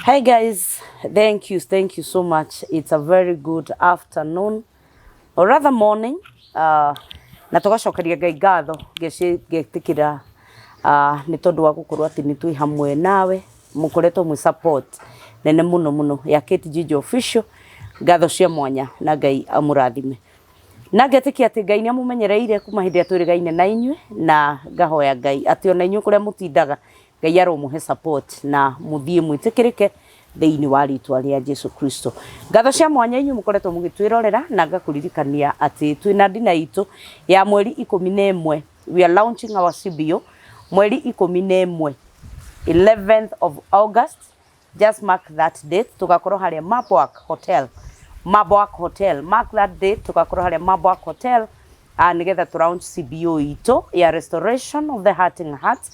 Hi guys, thank you so much. It's a very good afternoon or rather morning. Na tũgacokeria Ngai ngatho ngetĩkĩra nĩ tondũ wa gũkorwo atĩ nĩ twĩ hamwe nawe mũkoretwo mwĩ support nene mũno mũno ya Kate Njijo Official. Ngatho cia mwanya na Ngai amũrathime. Na ngetĩkia atĩ Ngai nĩ amũmenyereire kuma hĩndĩ ĩrĩa twĩrĩgaine na inyuĩ, na ngahoya Ngai atĩ ona inyuĩ kũrĩa mũtindaga Ngai aromũhe support na mũthiĩ mwĩtĩkĩrĩke thĩinĩ wa rĩtwa rĩa Jesu Kristo. Ngatho cia mwanya inyuĩ mũkoretwo mũgĩtwĩrorera, na ngakũririkania atĩ twĩna ndina itũ ya mweri 11. We are launching our CBO mweri 11, 11th of August. Just mark that date. Tugakorwo haria Mabwak Hotel. Mabwak Hotel, mark that date. Tugakorwo haria Mabwak Hotel nigetha tu launch CBO itũ ya restoration of the hurting hearts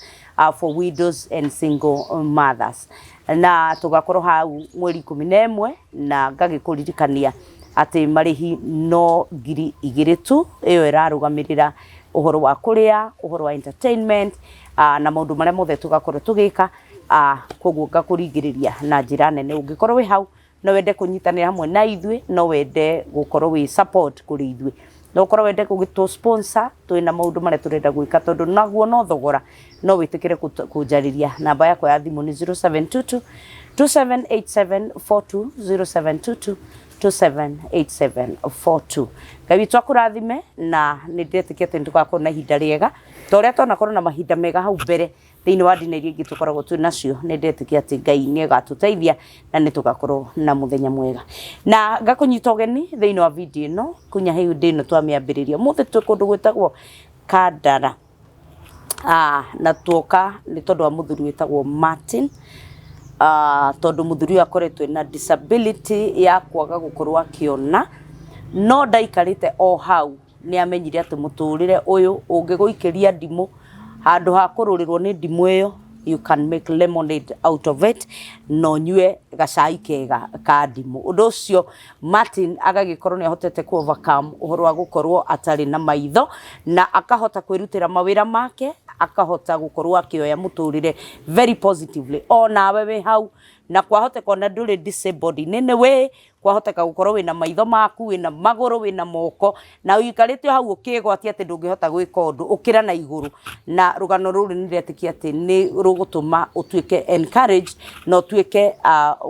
for widows and single mothers, na tugakorwo hau mweri 11, na ngagĩkũririkania atĩ marĩhi no 2000 tu. Ĩyo ĩrarũgamĩrĩra ũhoro wa kũrĩa, ũhoro wa entertainment na maũndũ marĩa mothe tũgakorwo tũgĩka. Koguo ngakũringĩrĩria na njĩra nene, ũngĩkorwo wĩ hau no wende kũnyitanĩra hamwe na ithuĩ, no wende gũkorwo wĩ support kũrĩ ithuĩ, no ũkorwo wende gũgĩtũ sponsor, twĩna maũndũ marĩa tũrenda gwĩka, tondũ naguo no thogora, no wĩtĩkĩre kũnjarĩria. Namba yakwa ya thimũ nĩ 0722 278742, 0722 278742. Ngai witũ akũrathime, na nĩ ndĩretĩkia atĩ nĩ tũgakorwo na ihinda rĩega ta ũrĩa twanakorwo na mahinda mega hau mbere thĩinĩ wa ndina iria ingĩ tũkoragwo twĩ nacio. Nĩ ndetĩkia atĩ Ngai nĩ agatũteithia na nĩ tũgakorwo na mũthenya mwega, na ngakũnyita ũgeni thĩinĩ wa video ĩno kunya hĩndĩ ĩno twamĩambĩrĩria. Ũmũthĩ twĩ kũndũ gwĩtagwo Kandara. Na tuoka nĩ tondũ wa mũthuri wĩtagwo Martin, tondũ mũthuri ũyũ akoretwo na disability ya kwaga gũkorwo akĩona, no ndaikarĩte o hau. Nĩ amenyire atĩ mũtũrĩre ũyũ ũngĩgũikĩria ndimũ, handũ ha kũrũrĩrwo nĩ ndimũ ĩyo, you can make lemonade out of it na ũnyue gacai kega ka ndimũ. Ũndũ ũcio Martin agagĩkorwo nĩ ahotete ku overcome ũhoro wa gũkorwo atarĩ na maitho, na akahota kwĩrutĩra mawĩra make, akahota gũkorwo akĩoya mũtũrĩre very positively. O nawe wĩ hau, na kwahoteka ona ndũrĩ disabled in any way, kwahoteka gũkorwo wĩna maitho maku, wĩna magũrũ, wĩna moko, na ũikarĩte o hau ũkĩgwatia atĩ ndũngĩhota gwĩka ũndũ, ũkĩra na igũrũ. Na rũgano rũrũ nĩ ndĩretĩkia atĩ nĩ rũgũtũma ũtuĩke encouraged na ũtuĩke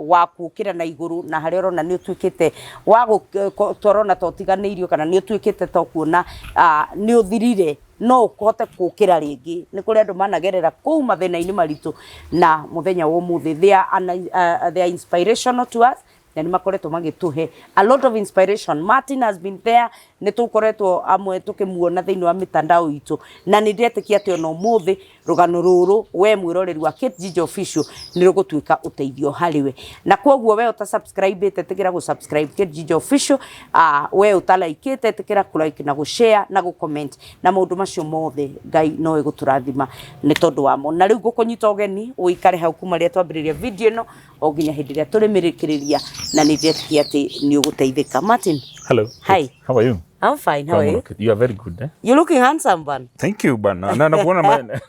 wa gũkĩra na igũrũ, na harĩa ũrona nĩ ũtuĩkĩte wa tũrona ta ũtiganĩirio, kana nĩ ũtuĩkĩte ta ũkuona nĩ ũthirire, no ũhote gũkĩra rĩngĩ. Nĩ kũrĩ andũ managerera kũu mathĩna-inĩ maritũ, na mũthenya wa ũmũthĩ they are inspirational to us, na nĩ makoretwo magĩtũhe a lot of inspiration. Martin has been there, nĩ tũkoretwo amwe tũkĩmuona thĩinĩ wa mitandao itũ, na nĩ ndĩretĩkia atĩ ona ũmũthĩ rũgano rũrũ, we mwĩroreri wa Kate Njijo Official, nĩ rũgũtuĩka ũteithio harĩ we. Na koguo we ũta subscribe ĩte, ĩtĩkĩra gũ subscribe Kate Njijo Official. We ũtalaikĩte, ĩtĩkĩra kũ like na gũ share na gũ comment, na maũndũ macio mothe Ngai no egũtũrathima nĩ tondũ wamo. Na rĩu ngũkũnyita ũgeni ũikare hau kuma rĩrĩa twambĩrĩria video ĩno o nginya hĩndĩ ĩrĩa tũrĩmĩrĩkĩrĩria, na nĩ ndĩretĩkia atĩ nĩ ũgũteithĩka. Martin. Hello. Hi. How are you? I'm fine. How are you? You are very good, eh? You're looking handsome, bana. Thank you, bana. Na nakuona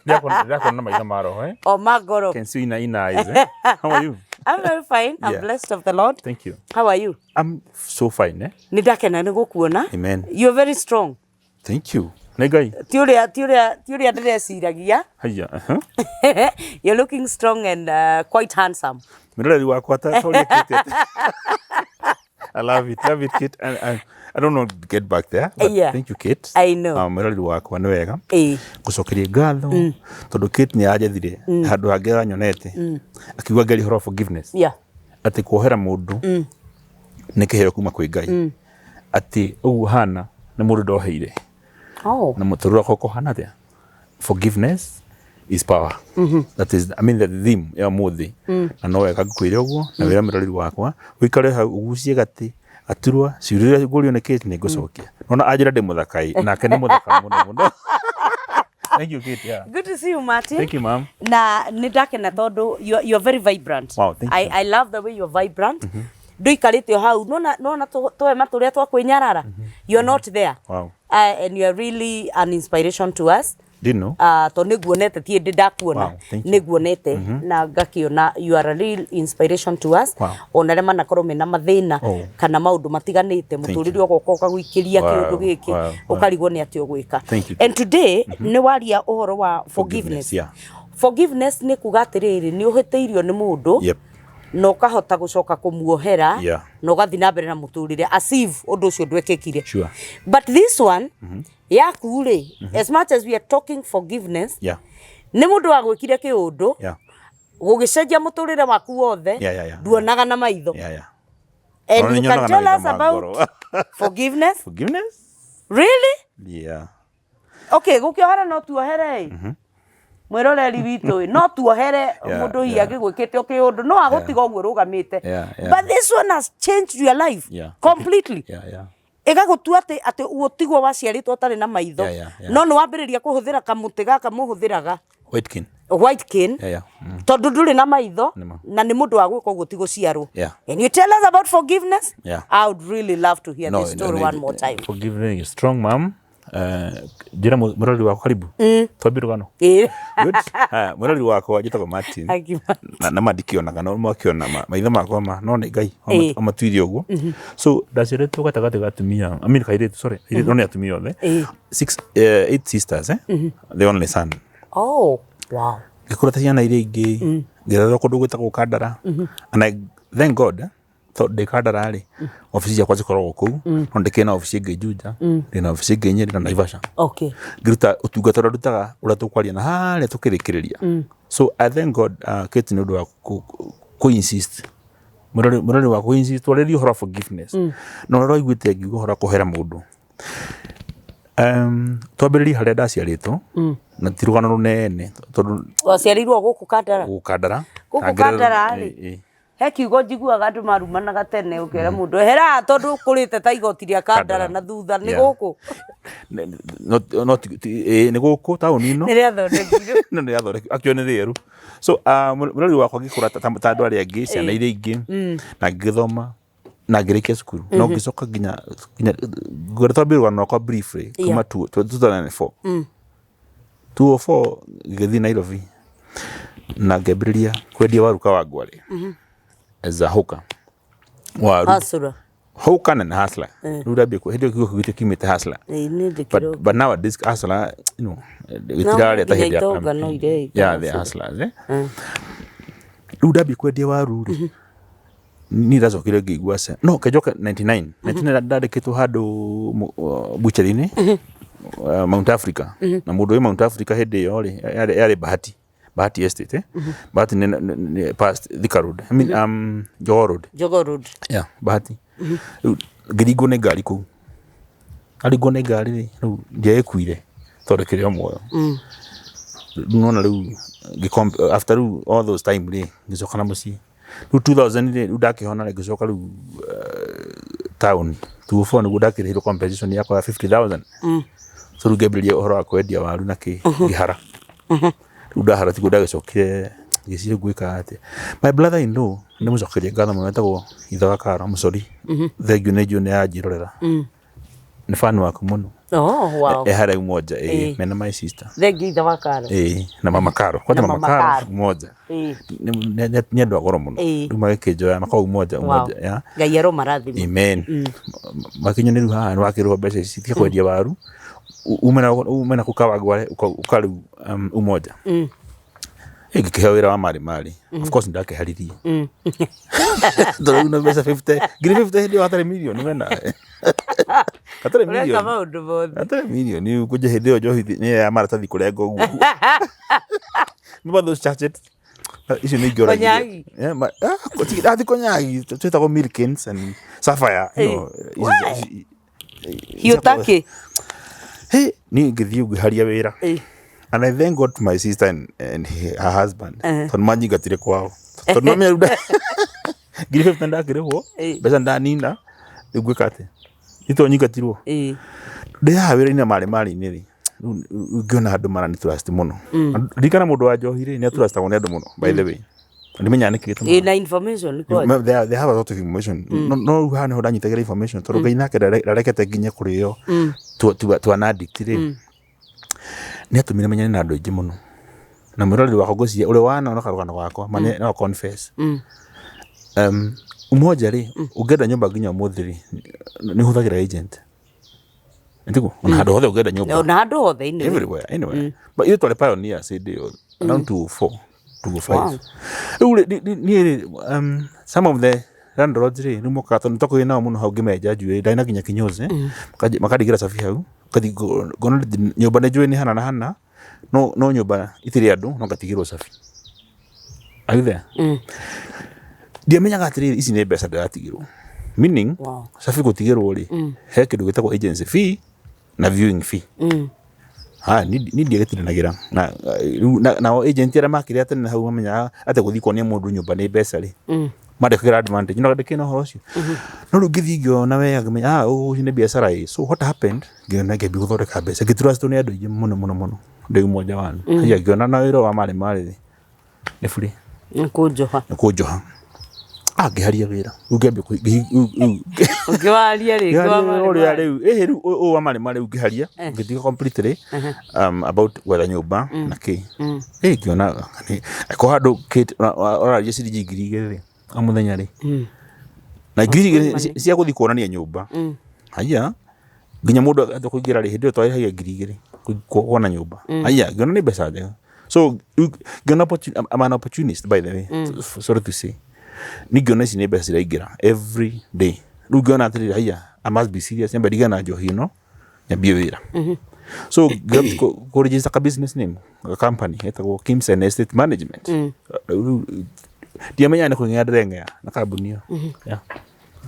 ndĩrakuona na maitho ma roho, eh? O magoro. Can see in in eyes, eh? How are you? I'm very fine. I'm blessed of the Lord. Thank you. How are you? I'm so fine, eh? Nĩ ndakena nĩ gũkuona. Amen. You're very strong. Thank you. Nĩ Ngai. Ti ũrĩa ndĩreciragia. Haya. You're looking strong and quite handsome. Mwĩroreri wakwa ta ũrĩa Kate ati. I love it. Love it, Kate. I don't know to get back there, but thank you, Kate. I know. Mwĩroreri wakwa, nĩ wega gũcokeria ngatho tondũ Kate nĩ anjethire handũ hangĩ aranyonete, akiuga ngeria ũhoro wa forgiveness, atĩ kuohera mũndũ nĩ kĩheo kuma kwĩ Ngai, atĩ ũguo hana nĩ mũndũ ndoheire na mũtũrĩre wakwa ũkũhana atĩa. Forgiveness is power. That is, I mean, the theme ya ũmũthĩ, na no wega ngũkwĩre ũguo na wĩra mwĩroreri wakwa ũikare hau ũgucie gatĩ gaturwa ciũria iria ngũrio nĩ Kate nĩ ngũcokia. Nona anjĩra ndĩ mũthaka ĩ, nake nĩ mũthaka mũno mũno. Thank you, Kate. Yeah. Good to see you, Martin. Thank you, ma'am. Na nĩ ndakena tondũ you're very vibrant. Wow, thank you. I love the way you're vibrant. Ndũikarĩte o hau nona tũhema tũrĩa twa kwĩnyarara. You're not there. And you're really an inspiration to us. Didn't know. Ah, to nĩ nguonete ti ĩndĩ ndakuona Wow, thank you. nĩ nguonete na ngakĩona you are a real inspiration to us Wow. ona arĩa manakorwo mena mathĩna Oh. kana maũndũ matiganĩte mũtũrĩre ũgoka ũkagũikĩria Wow, kĩũndũ gĩkĩ wow, wow. ũkarigwo nĩ atĩa ũgwĩka. Thank you. And today nĩ waria ũhoro wa forgiveness. Forgiveness, yeah. Forgiveness nĩ kuga atĩrĩrĩ nĩ ũhĩtĩirio nĩ mũndũ Yep. na ũkahota gũcoka kũmuohera Yeah. na ũgathiĩ na mbere na mũtũrĩre as if ũndũ ũcio ndwekĩkire. Sure. But this one yaku rĩ, as much as we are talking forgiveness, Yeah. nĩ mũndũ wagwĩkire kĩũndũ Yeah. gũgĩcenjia mũtũrĩre waku wothe Yeah. nduonaga na maitho. Yeah. And Ona you can nĩnyonaga tell na us maitho ma about ngoro. forgiveness. Forgiveness? Really? Yeah. Okay, gũkĩohera no tuohere ĩ. Mwĩroreri witũ ĩ, no tuohere mũndũ hihi angĩgwĩkĩte o kĩũndũ no agũtiga ũguo ũrũgamĩte. Yeah. But this one has changed your life completely. Yeah. Ĩgagũtua atĩ atĩ ũtigwo waciarĩtwo ũtarĩ na maitho Yeah. no nĩ wambĩrĩria kũhũthĩra kamũtĩ gaka mũhũthĩraga White cane. white cane Yeah. Tondũ ndũrĩ na maitho Nĩma. na nĩ mũndũ wa gwĩka ũguo ti gũciarwo. Yeah. And you tell us about forgiveness. Yeah. I would really love to hear this story one more time. Forgiveness is strong, ma'am. Njĩra mũrori wakwa karibu. Twambie rũgano. Ĩĩ. Good. Haya, mũrori wakwa njĩtagwo Martin. Thank you. Na ma ndikĩonaga no makĩona maitho makwa ma no nĩ Ngai Ĩĩ. amatuire ũguo. So ndaciarĩtwo gatagatĩ ga atumia, I mean kairĩtu, sorry, airĩtu no nĩ atumia othe. Ĩĩ. Six, eight sisters, eh? The only son. Oh, wow. Ngĩkũra ta ciana iria ingĩ, ngĩrererwo kũndũ gwĩtagwo Kandara. And I thank God, tondũ ndĩ Kandara rĩ, obici ciakwa cikoragwo kũu, no ndĩkĩrĩ na obici ĩngĩ Juja, ndĩ na obici ĩngĩ Nyĩrĩ na Naivasha. Ngĩruta ũtungata ũrĩa ndutaga ũrĩa tũkwaria na harĩa tũkĩrĩkĩrĩria. So I thank God, Kate, nĩ ũndũ wa kũ insist mũrori wa kũ insist twarĩrie ũhoro wa forgiveness na ũrĩa ũraiguĩte ngiuga ũhoro wa kũhera mũndũ. Twambĩrĩrie harĩa ndaciarĩtwo na ti rũgano rũnene tondũ Waciarĩirwo gũkũ Kandara? Gũkũ Kandara. Gũkũ Na ngĩrerwo- Kandara rĩ, ĩ. He kiugo njiguaga andũ marumanaga tene ũkera mũndũ ehera tondũ ũkũrĩte ta igoti rĩa Kandara Kandara. na thutha nĩ gũkũ. No ĩ, nĩ gũkũ taũni ĩno. Nĩ rĩathondekirwo. No nĩ rĩathondekirwo actually nĩ rĩerũ. So mũrori wakwa ngĩkũra ta andũ arĩa angĩ ciana iria ingĩ na ngĩthoma na ngĩrĩkia cukuru no ngĩcoka nginya ngwenda twambie rũgano rwakwa briefly kuma 2004 204 ngĩthiĩ Nairobi na ngĩambĩrĩria kwendia waru Kawangware as a hawker waru. Hustler. Hawker na hustler rĩu ndambia hĩndĩ ĩyo kiugo kĩu gĩtikiumĩte hustler. Ĩĩ, nĩ But ndĩkĩrwo. but nowadays hustler, gĩtirarĩa ta nginya hĩndĩ ya itonga campaign. no ireita Yeah, they are hustlers, eh. Rĩu ndambia kwendia waru rĩ, niĩ ndacokire ngĩigua ca no kenjoke 99 99 ndandĩkĩtwo handũ butchery-inĩ, Mount Africa, na mũndũ wĩ Mount Africa hĩndĩ ĩyo rĩ yarĩ Bahati Estate, eh? Bahati nĩ past Thika Road, I mean, Jogoo Road. Jogoo Road. Yeah, Bahati. Rĩu ngĩringwo nĩ ngari kũu, aringwo nĩ ngari rĩ, rĩu ndiagĩkuire tondũ kĩrĩ o muoyo. Rĩu nona rĩu after rĩu all those time rĩ, ngĩcoka na mũciĩ rĩu 2000 rĩ, rĩu ndakĩhona rĩ, ngĩcoka rĩu town 2004 nĩguo ndakĩrĩhirwo compensation yakwa ya 50,000. So rĩu ngĩambĩrĩria ũhoro wa kwendia waru na kĩ ngĩhara. Rĩu ndahara tiguo ndagĩcokire ngĩciria ngwĩka atĩa. My brother in law nĩ mũcokerie ngatho mũno, etagwo ithe wa Karo Mũcori, thengiũ nĩ njũĩ nĩ anjĩrorera, nĩ fan waku mũno. Oh, wow. E harĩa Umoja ĩ mena my sister. Thengiũ ithe wa Karo. Ĩ na mama Karo kwanja. Na Mama mama Karo Karo. Umoja. Nĩ andũ a goro mũno. Rĩu magĩkĩnjoya makoragwo Umoja. Umoja ya Ngai aromarathima. Amen. Makinya rĩu haha nĩ wakĩrĩhwo mbeca ici, tiga kwendia waru, ume na kũu Kawangware ũka rĩu Umoja. Ĩ ngĩkĩheo wĩra wa marĩ marĩ, of course ndakĩharirie tondũ rĩu na mbeca 50 ngiri 50 hĩndĩ ĩyo hatarĩ mirioni wena hatarĩ Ũreka mirioni maũndũ mothe. Hatarĩ mirioni kũnja hĩndĩ ĩyo njohi nĩ ya maratathi kũrenga ũguo. Remember those sachets icio nĩ ingĩoragire. Konyagi. Yeah, ti konyagi, twĩtagwo Milkins and Sapphire. Hiũtakĩ. Hey, niĩ ngĩthiĩ ngĩharia wĩra. And I thank God to my sister and her husband tondũ manyingatire kwao tondũ mamenya rĩu ngiri 50 ndakĩrĩhwo mbeca ndanina rĩu ngwĩka atĩa nĩ nyingatirwo. Ndĩ haha wĩra-inĩ marĩ marĩ-inĩ rĩ, rĩu ngĩona andũ marani trust mũno. Ririkana mũndũ wa njohi rĩ nĩ atrustagwo nĩ andũ mũno, by the way ndimenyaga nĩkĩ gĩtũmaga. Ĩ, na information kwanja. They have a lot of information. No rĩu haha nĩho ndanyitagĩra information tondũ Ngai nake ndarekete nginye kũrĩo tu an addict rĩ. Nĩ atũmire menyane na andũ aingĩ mũno. Na mwĩroreri wakwa ngwĩciria ũrĩa wanona karũgano gakwa ma no confess. Umoja rĩ, ũngĩenda nyũmba nginya ũmũthĩ rĩ, nĩ ũhũthagĩra agent. Nĩtiguo? Ona handũ hothe ũngĩenda nyũmba. Ona handũ hothe anyway. Everywhere, anywhere. But ithuĩ twarĩ pioneers hĩndĩ ĩyo, around 204, 205. Wow. Rĩu rĩ, niĩ rĩ, some of the landlords rĩ, rĩu mokaga tondũ nĩtwakuhĩ nao mũno hau ngĩmenja njuĩrĩ, ndarĩ na nginya kinyozi, makandigĩra cabi hau, ngathiĩ ngona nyũmba nĩ njũĩ nĩ hana na hana, no nyũmba itirĩ andũ, no ngatigĩrwo cabi. Are you there? Ndiamenyaga atĩrĩrĩ, ici nĩ mbeca ndĩratigĩrwo. Meaning, cabi gũtigĩrwo rĩ, he kĩndũ gĩtagwo agency fee na viewing fee. Haya, niĩ ndiagĩtindanagĩra na rĩu nao agent arĩa makĩrĩ a tene hau mamenyaga atĩ gũthiĩ kuonia mũndũ nyũmba nĩ mbeca rĩ, mandĩkagĩra advantage, no ndĩkĩrĩ na ũhoro ũcio. No rĩu ngĩthiĩ ngĩona wega ngĩmenya ah, ũũ nĩ biacara ĩ. So what happened, ngĩona ngĩambia gũthondeka mbeca, ngĩ trust nĩ andũ aingĩ mũno mũno mũno, ndĩ mmoja wao. Haya, ngĩona na wĩra wa marĩ marĩ rĩ, nĩ burĩ. Nĩ kũnjoha. Nĩ kũnjoha. Ah, ngĩharia wĩra. Rĩu ngĩambia kũ- ngĩ- rĩu- rĩu- Ũkĩwaria rĩngĩ wa ngĩharia marĩ ũrĩa marĩ. rĩu ĩhĩ rĩu ũyũ wa marĩ marĩ rĩu ngĩharia ngĩtiga completely about gwetha nyũmba na kĩ. Ĩ ngĩona ko handũ Kate ũraria ciringi 2000 rĩ o mũthenya rĩ. Na 2000 cia gũthiĩ kuonania nyũmba. Haiya nginya mũndũ atua kũingĩra rĩ hĩndĩ ĩyo twarĩhagia 2000 kuona nyũmba. Haiya ngĩona nĩ mbeca njega. So ngĩona I'm an opportunist by the way. Sorry to say. Niĩ ngĩona ici nĩ mbeca ciraingĩra every day. Rĩu ngĩona atĩrĩrĩ haiya I must be serious nyambe ndigane na njohi ĩno nyambie wĩra. So kũ register ka business name a company ĩtagwo Kims and Estate Management. Rĩu ndiamenyaga nĩ kũng'ea ndĩreng'ea na kambuni ĩyo. Yeah.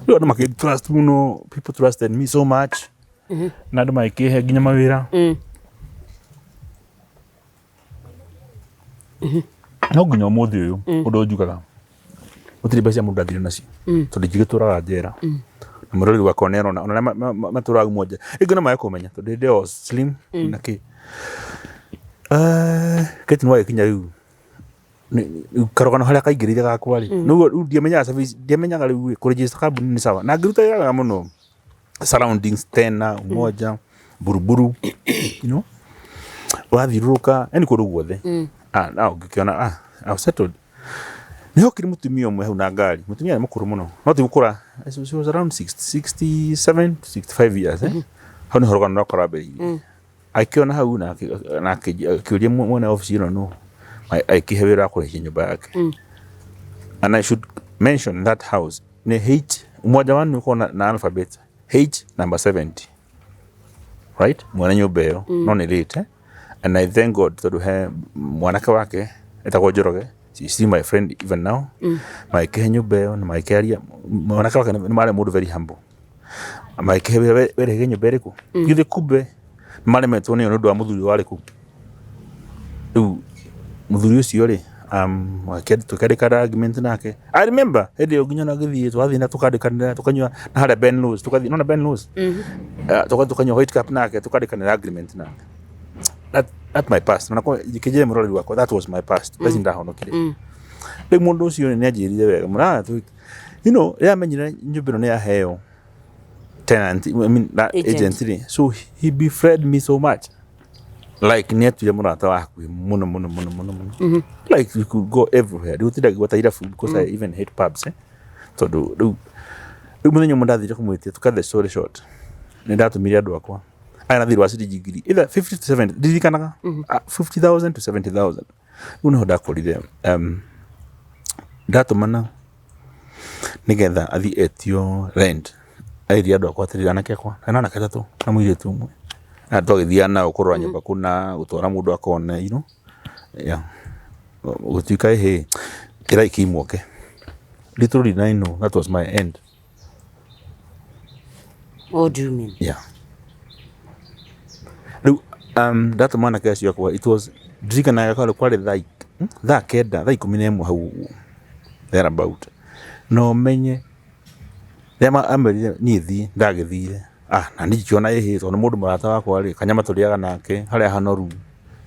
Rĩu andũ makĩ trust mũno, people trusted me so much. Na andũ magĩkĩhe nginya mawĩra. No nginya ũmũthĩ ũyũ ũndũ njugaga gũtirĩ mbeca mũndũ ndathire nacio tondũ ingĩgĩtũraga njera na mwĩroreri wakwa nĩ arona ona arĩa matũraga Umoja rĩngĩ no mage kũmenya tondũ hĩndĩ ĩyo slim na kĩ. Kate nĩ wagĩkinya rĩu karũgano harĩa kaingĩrĩire gakwa rĩ rĩu ndiamenyaga service ndiamenyaga rĩu rĩ kũ register kambuni nĩ sawa na ngĩruta wĩra wega mũno surroundings tena Umoja Buruburu you know ũrathiũrũrũka yani kũndũ guothe. Ah, now ngĩkĩona ah, I was settled. Nĩ hokire mũtumia ũmwe hau na ngari mũtumia nĩ mũkũrũ mũno no ti gũkũra she was around 60, 67 to 65 years eh? Hau nĩho rũgano rwakwa rwambĩrĩirie. Akĩona hau na akĩũria mwene obici ĩno nũ agĩkĩhe wĩra wa kũrĩhia nyũmba yake. And I should mention that house nĩ H Umoja One ũkoragwo na alphabet H number 70 right mwene nyũmba ĩyo no nĩ late eh? And I thank God tondũ he mwanake wake etagwo Njoroge, she still my friend even now. Magĩkĩhe nyũmba ĩyo na magĩkĩaria mwanake wake nĩ marĩ mũndũ very humble magĩkĩhe wĩra werĩhagia nyũmba ĩrĩkũ githĩ kumbe maremetwo nĩyo nĩ ũndũ wa mũthuri warĩ kũu. Rĩu mũthuri ũcio rĩ tũkĩandĩkana agreement nake. I remember hĩndĩ ĩyo nginya gĩthiĩ twathiĩ na tũkandĩkanĩra tũkanyua na harĩa Ben Rose tũkathiĩ nona Ben Rose tũkathiĩ tũkanyua white cup nake tũkandĩkanĩra agreement nake. That my past na kĩnjĩre mũroreri wakwa that was my past thaa ici ndahonokire. Rĩu mũndũ ũcio nĩ anjĩrire wega mũno you know rĩrĩa amenyire nyũmba ĩno nĩ yaheo tenant I mean that agent rĩ so he befriend me so much like nĩ atuire mũrata wa hakuhĩ mũno mũno mũno mũno mũno like we could go everywhere rĩu tinda gwata irabu because I even hate pubs eh tondũ rĩu rĩu mũthenya ũmwe ndathire kũmwĩtia to cut the story short nĩ ndatũmire andũ akwa aya na thirĩ wa ciringi ngiri either 50 to 70 ndirikanaga 50,000 to 70,000 rĩu nĩho ndakorire ndatũmana nĩgetha athiĩ etio rent erire andũ akwa atĩrĩrĩ anake akwa na anake atatũ na mũirĩtu ũmwe na twagĩthiaga nao kũrora nyũmba kũna gũtwara mũndũ akone you know yeah gũtuĩka ĩhĩ ĩrai kimoke little did I know that was my end. What do you mean? Yeah. Rĩu ndatũma anake acio akwa it was ndirikanaga kwarĩ kwarĩ thaa 9 thaa 11 hau ũguo there about na ũmenye rĩrĩa amerire niĩ thiĩ ndagĩthire ah na niĩ ngĩona ĩhĩ tondũ nĩ mũndũ mũrata wakwa rĩ kanyama tũrĩaga nake harĩa hanoru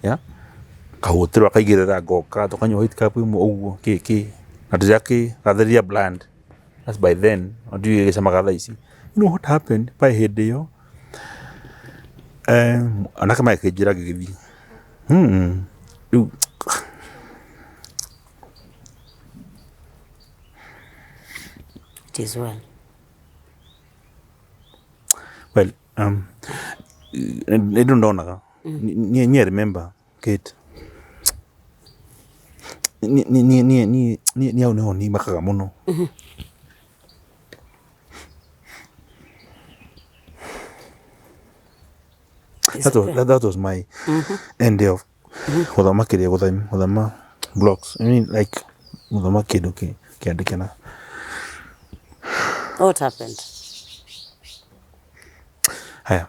yeah kahũtĩrwo akaigĩrĩra ngoka tũkanyua white cup ĩmwe ũguo kĩ kĩ na ndĩrakĩgathĩrĩria brand that's by then ndiũĩ ĩgĩcamaga thaa ici. You know what happened by hĩndĩ ĩyo anake magĩkĩnjĩra ngĩgĩthiĩ. Rĩu It is well. Well, nĩ ndũ ndonaga niĩ niĩ I remember Kate, niĩ niĩ niĩ niĩ niĩ niĩ hau nĩho niĩ makaga mũno. It's That was, okay. that was my end of gũthoma kĩrĩa gũthoma gũthoma blocks. I mean like gũthoma kĩndũ kĩandĩke na What happened? Haya,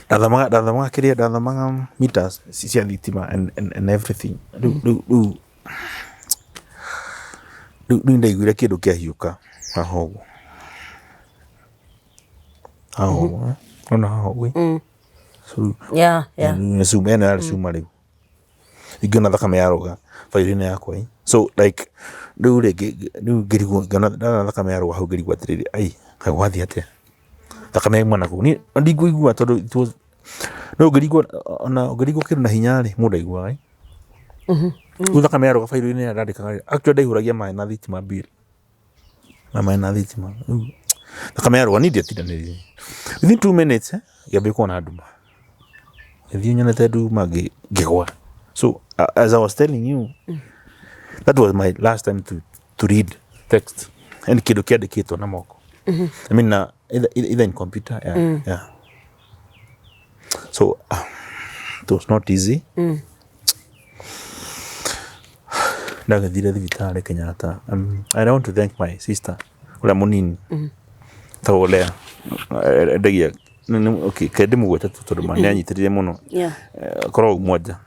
ndathomaga ndathomaga kĩrĩa ndathomaga meters cia thitima and everything. Rĩu rĩu rĩu rĩu rĩu ndaiguire kĩndũ kĩahiũka haha ũguo, haha ũguo, ona haha ũguo. So nĩ cuma ĩno yarĩ cuma rĩu ingĩona thakame yarũga bairo-inĩ yakwa ĩ. So like rĩu rĩ rĩu ngĩrigwo ngĩona ndona thakame yarũga hau ngĩrigwo atĩrĩrĩ, ai kaĩ gwathiĩ atĩa? Thakame yauma nakũ? Niĩ ndikũigua tondũ it was no ũngĩringwo ona ũngĩringwo kĩndũ na hinya rĩ, mũndũ ndaiguaga ĩ. Rĩu thakame yarũga bairo-inĩ ĩrĩa ndandĩkaga rĩ, actually ndaihũragia maĩ na thitima bill. Na maĩ na thitima. Rĩu thakame yarũga niĩ ndiatindanĩrire. Within 2 minutes eh, ngĩambia kuona nduma. Ngĩthiĩ nyonete nduma ngĩgwa. So as I was telling you, that was my last time to read text. Yani kĩndũ kĩandĩkĩtwo na moko. I mean na either in computer, yeah. So it was not easy. Ndagĩthire thibitarĩ Kenyatta. I want to thank my sister ũrĩa mũnini etagwo Lea. Endagia okay, ke ndĩmũgwete tu tondũ ma nĩanyitĩrĩire mũno. Akoragwo Mwanja,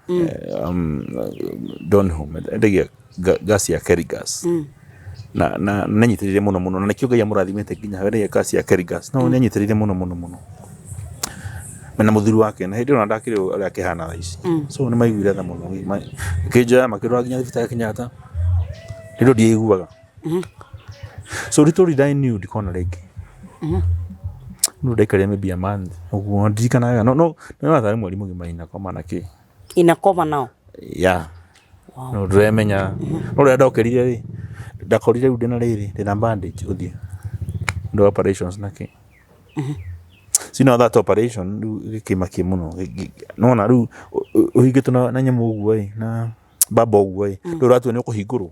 Donholm, endagia gas ya Kerry gas. Na nĩanyitĩrĩire mũno mũno na nĩkĩo Ngai amũrathimĩte nginya hau, endagia gas ya Kerry gas. No nĩanyitĩrĩire mũno mũno mũno mena mũthuri wake na hĩndĩ ĩyo ona ndakĩrĩ ũrĩa akĩhana thaa ici. So nĩ maiguire tha mũno, makĩnjoya makĩndwara nginya thibitarĩ Kenyatta, hĩndĩ ĩyo ndiaiguaga. So little did I knew ndikona rĩngĩ. No ndaikarire maybe a month ũguo ndirikanaga wega no no no tarĩ mweri mũgima inakoma na kĩ. Inakoma nao? Yeah. No ndũremenya. No rĩrĩa ndokĩrire rĩ, ndakorire rĩu ndĩna rĩrĩ, ndĩna bandage ũthiũ. Nĩ ũndũ wa operations na kĩ. So you know that operation rĩu gĩkĩmakia mũno. Nĩwona rĩu ũhingĩtwo na nyamũ ũguo ĩ, na mbamba ũguo ĩ, rĩu ũratua nĩ ũkũhingũrwo.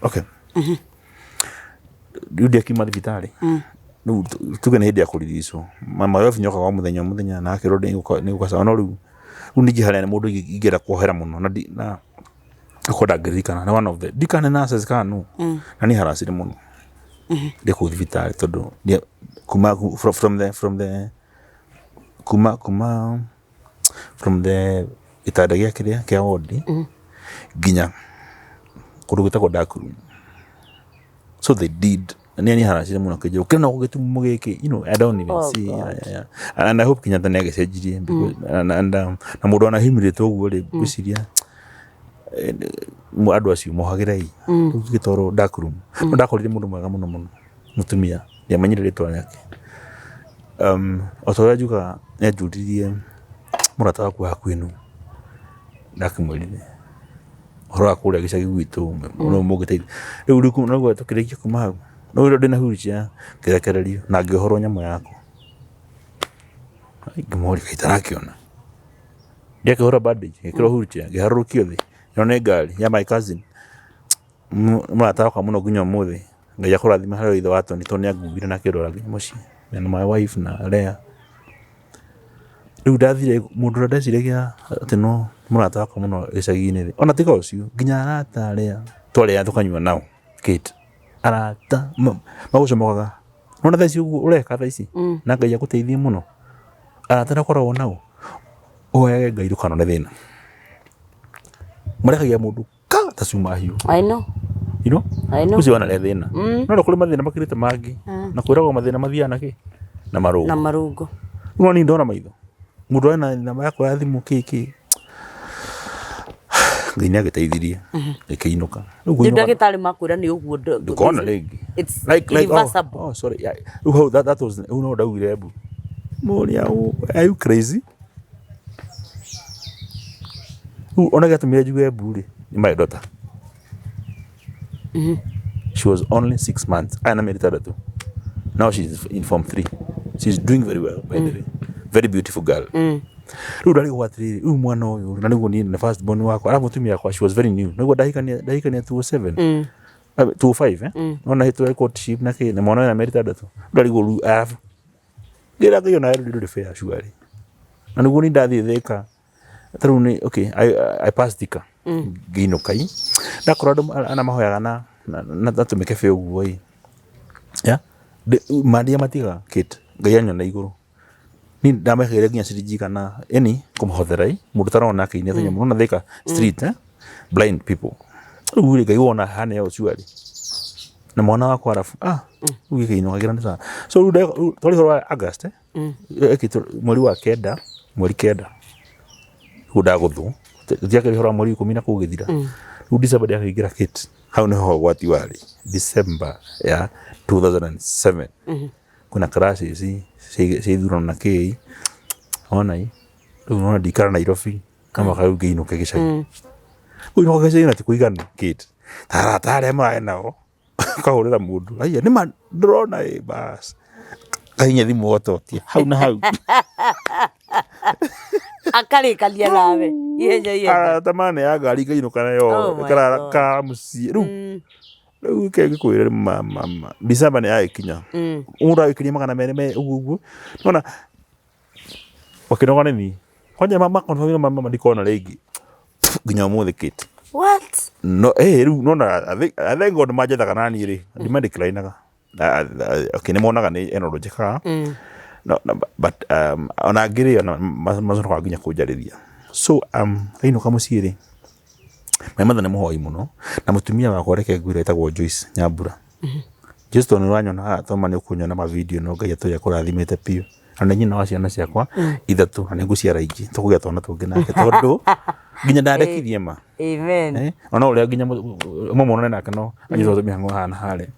Okay. Rĩu ndiakiuma thibitarĩ, rĩu tuge nĩ hĩndĩ ya kũriricwo. My wife nĩokaga o mũthenya o mũthenya na akerwo nĩgũka sawa no rĩu, rĩu ningĩ harĩa mũndũ ingĩenda kuohera mũno na akorwo ndangĩririkana nĩ one of the ndiũĩ kana nĩ nurses kana nũ, na niĩ haracire mũno ndĩ kũu thibitarĩ tondũ kuma from the kuma kuma from the gĩtanda gĩa kĩrĩa kĩa ward nginya kũndũ gwĩtagwo dark room. So they did na niĩ haracire mũno akĩnjĩra ũkĩra no gĩtumumu gĩkĩ, you know, I don't even Oh see. God. Yeah. And I hope Kenyatta nĩ agĩcenjirie because and na mũndũ ona humiliate ũguo rĩ, ngwĩciria andũ acio mohagĩrei. Rĩu ngĩtwarwo dark room. No ndakorire mũndũ mwega mũno mũno, mũtumia, ndiamenyire rĩtwa rĩake. O ta ũrĩa njugaga nĩ anjũririe mũrata waku wa hakuhĩ nũ, ndakĩmwĩrire ũhoro wa kũrĩa gĩcagi gwitũ nũ mũngĩteithia. Rĩu rĩu tũkĩrĩkia kuma hau, rĩu ndĩna wheelchair ngĩrekererio na ngĩohorwo nyamũ yakwa. Ngĩmũria kaĩ itarakĩona, ndĩakĩhũra bandage ngĩkĩrwo wheelchair ngĩharũrũkio thĩ ĩno nĩ ngari ya my cousin, mũrata wakwa mũno nginya ũmũthĩ. Ngai akũrathime harĩ ithe wa Tony tondũ nĩ anguire na akĩndwara nginya mũciĩ and my wife na Lea. Rĩu ndathire mũndũ ũrĩa ndeciragia atĩ no mũrata wakwa mũno gĩcagi-inĩ rĩ, ona tiga ũcio nginya arata arĩa twarĩaga tũkanyua nao Kate, arata magũcomokaga. Nĩwona thaa ici ũguo ũreka thaa ici na Ngai agũteithie mũno, arata arĩa ũkoragwo nao ũhoyage Ngai ndũkanone thĩna. Marekagia mũndũ ka ta cuma hiũ. I know. You know? I know. Ũcio wanarĩa thĩna. No nĩ kũrĩ mathĩna makĩrĩte mangĩ. Na kwĩragwo mathĩna mathiaga na kĩ? Na marũngo. Na marũngo. Rĩu niĩ ndona maitho. Mũndũ arĩ na namba yakwa ya thimũ kĩ kĩ. Ngai nĩ agĩteithirie ngĩkĩinũka. Rĩu ndagĩtarĩ makwĩra nĩ ũguo ndũkona rĩngĩ. It's like, irreversible. Oh, sorry. Yeah. Rĩu hau that was rĩu no ndaugire mbu. Ndamũria, "Are you crazy?" Rĩu ona gĩatũmire njigue mbu rĩ, nĩ my daughter. She was only 6 months. Aya na mĩeri 6. Now she's in form three. She's doing very well, by the way. Very beautiful girl. Rĩu ndarigwo atĩrĩrĩ, rĩu mwana ũyũ, na nĩguo niĩ nĩ first born wakwa, arabu mũtumia wakwa, she was very new. Nĩguo ndahikania 207. 25 eh. Nona hĩtũ courtship na kĩ, na mwana wĩna mĩeri 6. Ndarigwo rĩu arabu. Ngĩra Ngai ona rĩu ndũrĩ fair surely. Na nĩguo niĩ ndathiĩ Thĩka, ta rĩu nĩ okay, I passed Thika. Ngĩinũka i. Ndakora andũ ana mahoyaga na tũmĩkebe ũguo ĩ. Yeah. Mandia matigaga Kate, Ngai anyona igũrũ. Niĩ ndamekagĩra nginya ciringi kana yani kũmũhothera ĩ, mũndũ ũtarona akĩinia tũnyamũ. Nĩwona Thika street eh, blind people. Rĩu rĩ Ngai wona hana ũũ surely. Na mwana wakwa arabu, ah, rĩu gĩkĩinũkagĩra nĩ sawa. So rĩu twarĩ ũhoro wa August eh, ĩkĩtwo mweri wa kenda, mweri kenda. Rĩu ndagũthwo. Tũtiakĩrĩ ũhoro wa mweri 10 na kũu gĩthira. Rĩu December ndĩakĩingĩra Kate. Hau nĩho ũgwati warĩ. December ya 2007. Kwĩna classes cia ithurano na kĩĩ. Wona ĩ. Rĩu nona ndikara Nairobi. No mũhaka rĩu ngĩinũke gĩcagi. Kũinũka gĩcagi na ti kũiganu Kate. Ta arata arĩa mũrarĩ nao ũkahũrĩra mũndũ. Haiya nĩma ndĩrona ĩ bas. Kahinya thimũ ũgatotia hau na hau. Akarĩkania nawe ihenya ihenya. Arata maneaga ngari ngainũka nayo Oh my karara God. karara mũciĩ. Rĩu rĩu reke ngĩkwĩre ma ma ma December nĩ yagĩkinya. Mũndũ agĩkinyia 200 me ũguo ũguo. Nĩwona makĩnoga nĩ niĩ. Kwanja ma confirm mama ndikona rĩngĩ nginya ũmũthĩ Kate. What? No eh rĩu nona I thank God manjethaga naniĩ rĩ, ndima decline-aga. Okay, nĩ monaga nĩ ena ũndũ njĩkaga. No, no, but ona angĩ rĩ ona macokaga nginya kũnjarĩria. So ndainũka mũciĩ rĩ, my mother nĩ mũhoi mũno na mũtumia wakwa reke ngwĩre etagwo Joyce Nyambura. Joyce tondũ nĩ ũranyona haha toma nĩ ũkũnyona ma video no Ngai atũire akũrathimĩte biũ. Na nĩ nyina wa ciana ciakwa ithatũ na nĩ ngũciara ingĩ tũkũgĩa twana tũngĩ nake tondũ nginya ndandekirie ma. Amen. Eh, ona ũrĩa nginya ũmwe muonane nake no anyitwo mĩhang'o haha na harĩa.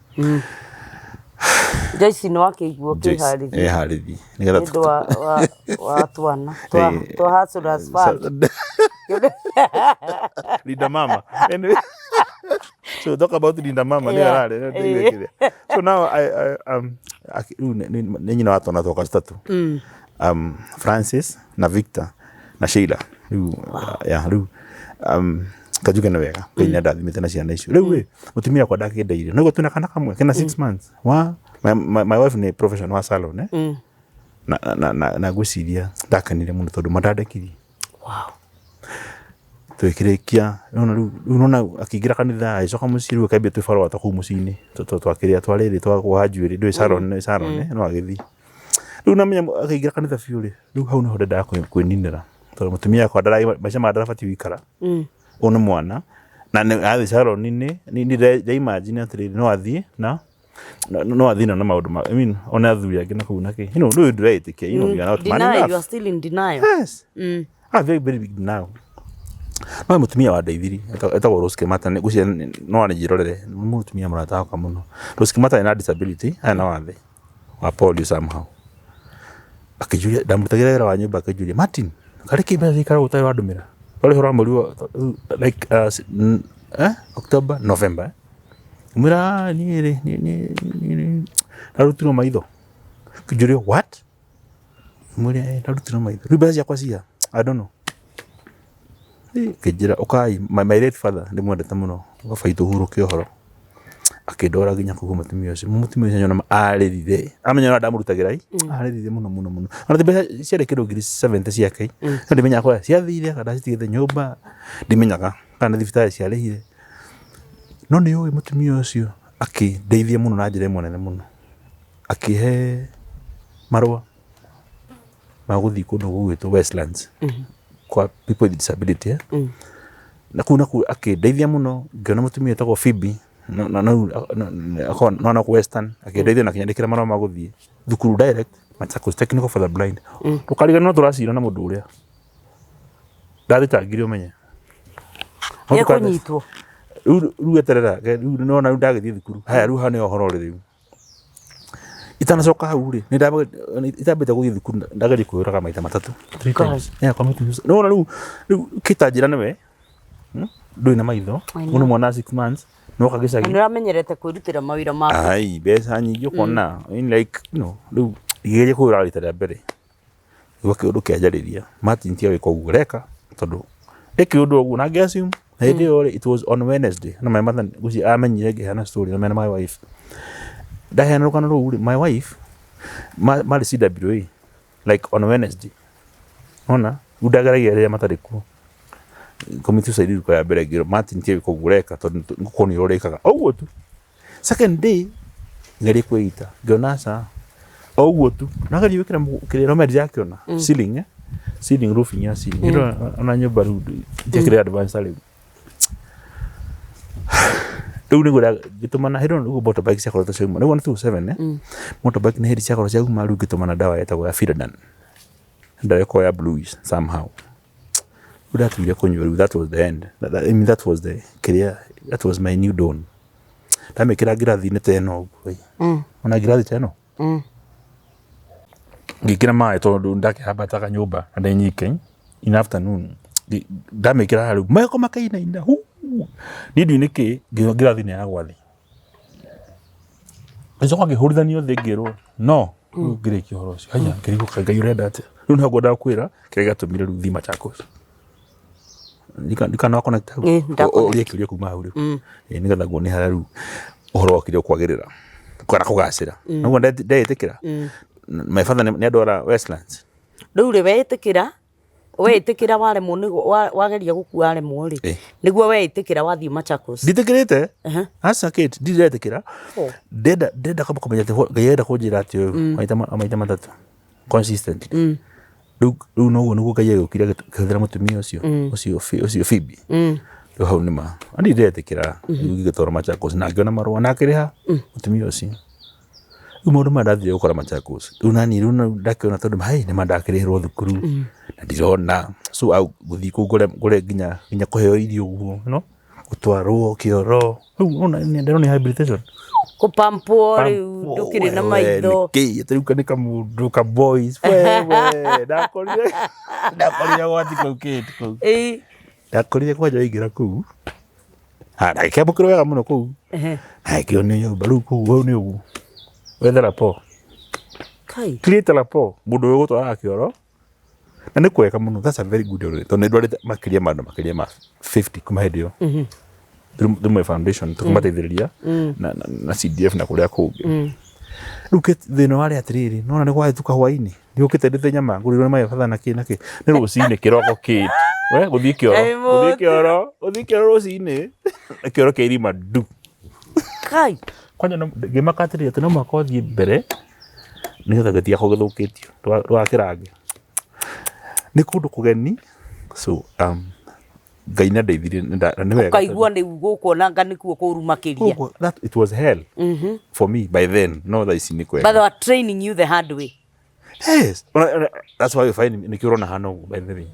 Joyce nĩ wakĩiguo Joyce, kĩharĩrie eharĩrie nĩgetha nĩ ũndũ wa twana twa Hustlers Fund. Linda Mama. Anyway, so talk about Linda Mama. Yeah. Yeah. So now I rĩu nĩ nyina wa twana twakwa tũtatũ. Francis na Victor na Sheila. Rĩu yeah, rĩu kanjuge nĩ wega Ngai nĩ andathimĩte na ciana icio. Rĩu ĩ mũtumia wakwa ndakĩndeire. Nĩguo twĩna kana kamwe kena 6 months. Wa my wife nĩ professional wa salon eh. Na ngwĩciria ndakenire mũno tondũ mandandekirie. Twĩkĩrĩkia nona rĩu nona akĩingĩra kanitha agĩcoka mũciĩ rĩu akĩambia twĩbarũa twa kũu mũciĩ-inĩ twakĩrĩa twa rĩrĩ twa kuoha njuĩrĩ ndũĩ salon nĩ salon eh, no agĩthiĩ. Rĩu namenya akĩingĩra kanitha biũ rĩ, rĩu hau nĩho ndendaga kwĩninĩra tondũ mũtumia wakwa maica maya ndarabatiĩ gũikara. Ũyũ nĩ mwana na athiĩ salon-inĩ nĩ nda imagine atĩrĩrĩ no athiĩ na no athiĩ na maũndũ ma I mean one athuri angĩ na kũu na kĩ you know ndũĩ ndũreĩtĩkia you know you are not man Denial, enough. you are still in denial. Yes. Ah, very, very big denial. No mũtumia wa ndeithirie etagwo Rose Kĩmata ngwĩciria no anjĩrorere nĩ mũtumia mũrata wakwa mũno. Rose Kĩmata ena disability ena wathe wa polio somehow. Akĩnjũria ndamũrutagĩra wĩra wa nyũmba akĩnjũria Martin karĩ kĩ mbeca ciikara ũtarĩ wandũmĩra warĩ ũhoro wa mweri wa like October November eh? Ngĩmwĩra niĩ rĩ niĩ ndarutirwo maitho. Akĩnjũria what? Ngĩmwĩra ĩĩ ndarutirwo maitho. Rĩu mbeca ciakwa cia? I don't know. Akĩnjĩra ũkai my late father ndĩmwendete mũno baba witũ hurũke ũhoro. Akĩndwara nginya kũu kwĩ mũtumia ũcio. Mũtumia ũcio anyona arĩrire amenya ũrĩa ndamũrutagĩra ĩ arĩrire mũno mũno mũno. Ona ti mbeca ciarĩ kĩndũ ngiri 70 ciake ĩ no ndimenyaga kũrĩa ciathire kana ndacitigĩte nyũmba ndimenyaga kana nĩ thibitarĩ ciarĩhire. No nĩ ũĩ mũtumia ũcio akĩndeithia mũno na njĩra ĩmwe nene mũno. Akĩhe marũa ma gũthiĩ kũndũ gũgwĩtwo Westlands kwa people with disability eh? Na kũu nakuo akĩndeithia mũno ngĩona mũtumia wĩtagwo Phoebe no na Western akĩndeithia na akĩnyandĩkĩra marũa ma gũthiĩ thukuru direct Machakos Technical for the Blind. Ndũkariganĩrwo tũracira na mũndũ ũrĩa ndathitangire ũmenye. No Nĩekũnyitwo. Rĩu eterera rĩu nĩwona rĩu ndagĩthiĩ thukuru haya rĩu haha nĩho ũhoro ũrĩ rĩu. Itanacoka hau rĩ, itambĩte gũthiĩ thukuru ndageria kwĩyũraga maita matatũ. Three times. Yeah, commit suicide. No rĩu rĩu kĩtanjĩra nĩwe ndũrĩ na maitho, ũyũ nĩ mwana wa 6 months, nĩwoka gĩcagi. Na nĩũramenyerete kwĩrutĩra mawĩra maku. Ai, mbeca nyingĩ ũkona, like, rĩu ngĩgeria kwĩyũraga rita rĩa mbere, Nĩguo kĩũndũ kĩanjarĩria, Martin tiga gwĩka ũguo ũreka tondũ ĩ kĩũndũ ũguo na ngĩ assume na hĩndĩ ĩyo rĩ, it was on Wednesday na my mother ngwĩciria amenyire ngĩheana story na my wife. Ndaheana rũgano rũu rĩ, my wife marĩ CWA like on Wednesday nĩwona, rĩu ndageragia rĩrĩa matarĩ kuo. Commit suicide riko ya mbere ngĩrwo Martin tiga gwĩka ũguo ũreka tondũ nĩgũkorwo nĩ ũrĩkaga ũguo tu. Second day ngerie kwĩita ngĩona aca o ũguo tu nageria gwĩkĩra kĩrĩa no ndirakĩona ceiling eh? Ceiling, roofing ya ceiling. Ona nyũmba rĩu ndiakĩrĩ advance rĩu rĩu nĩguo ngĩtũmana hĩndĩ ĩyo nĩguo motorbike ciakoretwo ciauma nĩguo nĩ 27 eh? Motorbike nĩ hĩndĩ ciakorwo ciauma rĩu ngĩtũmana ndawa yetagwo ya Firadan, ndawa ĩkoragwo ya bluish somehow. Rĩu ndatuire kũnyua rĩu that was the end. I mean, that was the kĩrĩa, that was my new dawn. Ndamĩkĩra ngirathi-inĩ ta ĩno ũguo ĩ. Ona ngirathi ta ĩno. Ngĩkĩra maĩ tondũ ndakĩhambataga nyũmba na ndĩ nyike in afternoon. Ndamĩkĩra haha rĩu magego makainaina huu. Niĩ ndiũĩ nĩkĩ ngĩnyua ngirathi nĩ yagwa thĩ. Ngĩcoka ngĩhũrithanio thĩ ngĩrwo no rĩu ngĩrĩkia ũhoro ũcio. Haiya ngĩrigwo kaĩ Ngai ũrenda atĩa? Rĩu nĩho ngwendaga gũkwĩra kĩrĩa gĩatũmire rĩu thiĩ Machakos. Ndikana wa connect hau. Ĩĩ, nda connect. Ũrie kĩũria kuma hau rĩu. Ĩĩ, nĩgetha nguone harĩa rĩu ũhoro wokire kwagĩrĩra kana kũgacĩra. Noguo ndeĩtĩkĩra. My father nĩ andwara Westlands. Rĩu rĩ weĩtĩkĩra weĩtĩkĩra waremwo nĩ wageria gũkua waremwo rĩ, nĩguo weĩtĩkĩra wathiĩ Machakos. Ndiĩtĩkĩrĩte. Aca Kate, ndirĩ ndetĩkĩra. Ndĩrenda ndĩrenda kwamba kũmenya atĩ Ngai arenda kũnjĩra atĩ ũyũ maita matatũ consistently. Rĩu rĩu noguo nĩguo Ngai agĩũkire akĩhũthĩra mũtumia ũcio ũcio ũcio Phoebe. Rĩu hau nĩma na ndirĩ ndetĩkĩra. Rĩu ngĩgĩtwarwo Machakos na ngĩona marũa na akĩrĩha mũtumia ũcio. Rĩu maũndũ maya ndathire gũkora Machakos. Rĩu naniĩ rĩu ndakĩona tondũ hai nĩma ndakĩrĩhĩrwo thukuru na ndirona so gũthiĩ kũu ngore ngore nginya nginya kũheo irio ũguo gũtwarwo kĩoro. Rĩu ũrona ndĩrona rehabilitation. Kũpampwo rĩu ndũkĩrĩ na maitho. Nĩkĩ atĩ rĩu nĩ kamũndũ ka boys wewe ndakorire ndakorire gwati kũu kĩndũ kũu. Ndakorire kwanja waingĩra kũu. Ha ndagĩkĩamũkĩrwo wega mũno kũu. Na ngĩonio nyũmba rĩu kũu hau nĩ ũguo. Wethe rapport. Kai. Create rapport. Mũndũ ũyũ ũgũtwaraga kĩoro. Na nĩ kwega mũno, that's a very good idea tondũ nĩ ndwarĩte makĩria ma andũ makĩria ma 50 kuma hĩndĩ ĩyo through my foundation tũkĩmateithĩrĩria na CDF na kũrĩa kũngĩ. Rĩu thĩna warĩ atĩrĩrĩ, nĩwona nĩ gwagĩtuka hwainĩ, ndiũkĩte ndĩte nyama ngũrĩirwo nĩ mabatha na kĩ na kĩ, nĩ rũcinĩ kĩroko kĩ we gũthiĩ kĩoro, gũthiĩ kĩoro, gũthiĩ kĩoro rũcinĩ, na kĩoro kĩa irima ndu. Kai. Kwanja ngĩmaka atĩrĩrĩ atĩ no mũhaka ũthiĩ mbere nĩgetha gĩtigakorwo gĩthũkĩtio ndũgakĩrange. Nĩ kũndũ kũgeni so Ngai nĩ andeithirie na nĩ wega. Ũkaigua rĩu gũkũ ona nĩkuo kũru makĩria. Gũkũ that it was hell for me by then, no thaa ici nĩ kwega. But they were training you the hard way. Yes. That's why you find nĩkĩo ũrona hana ũguo by the way.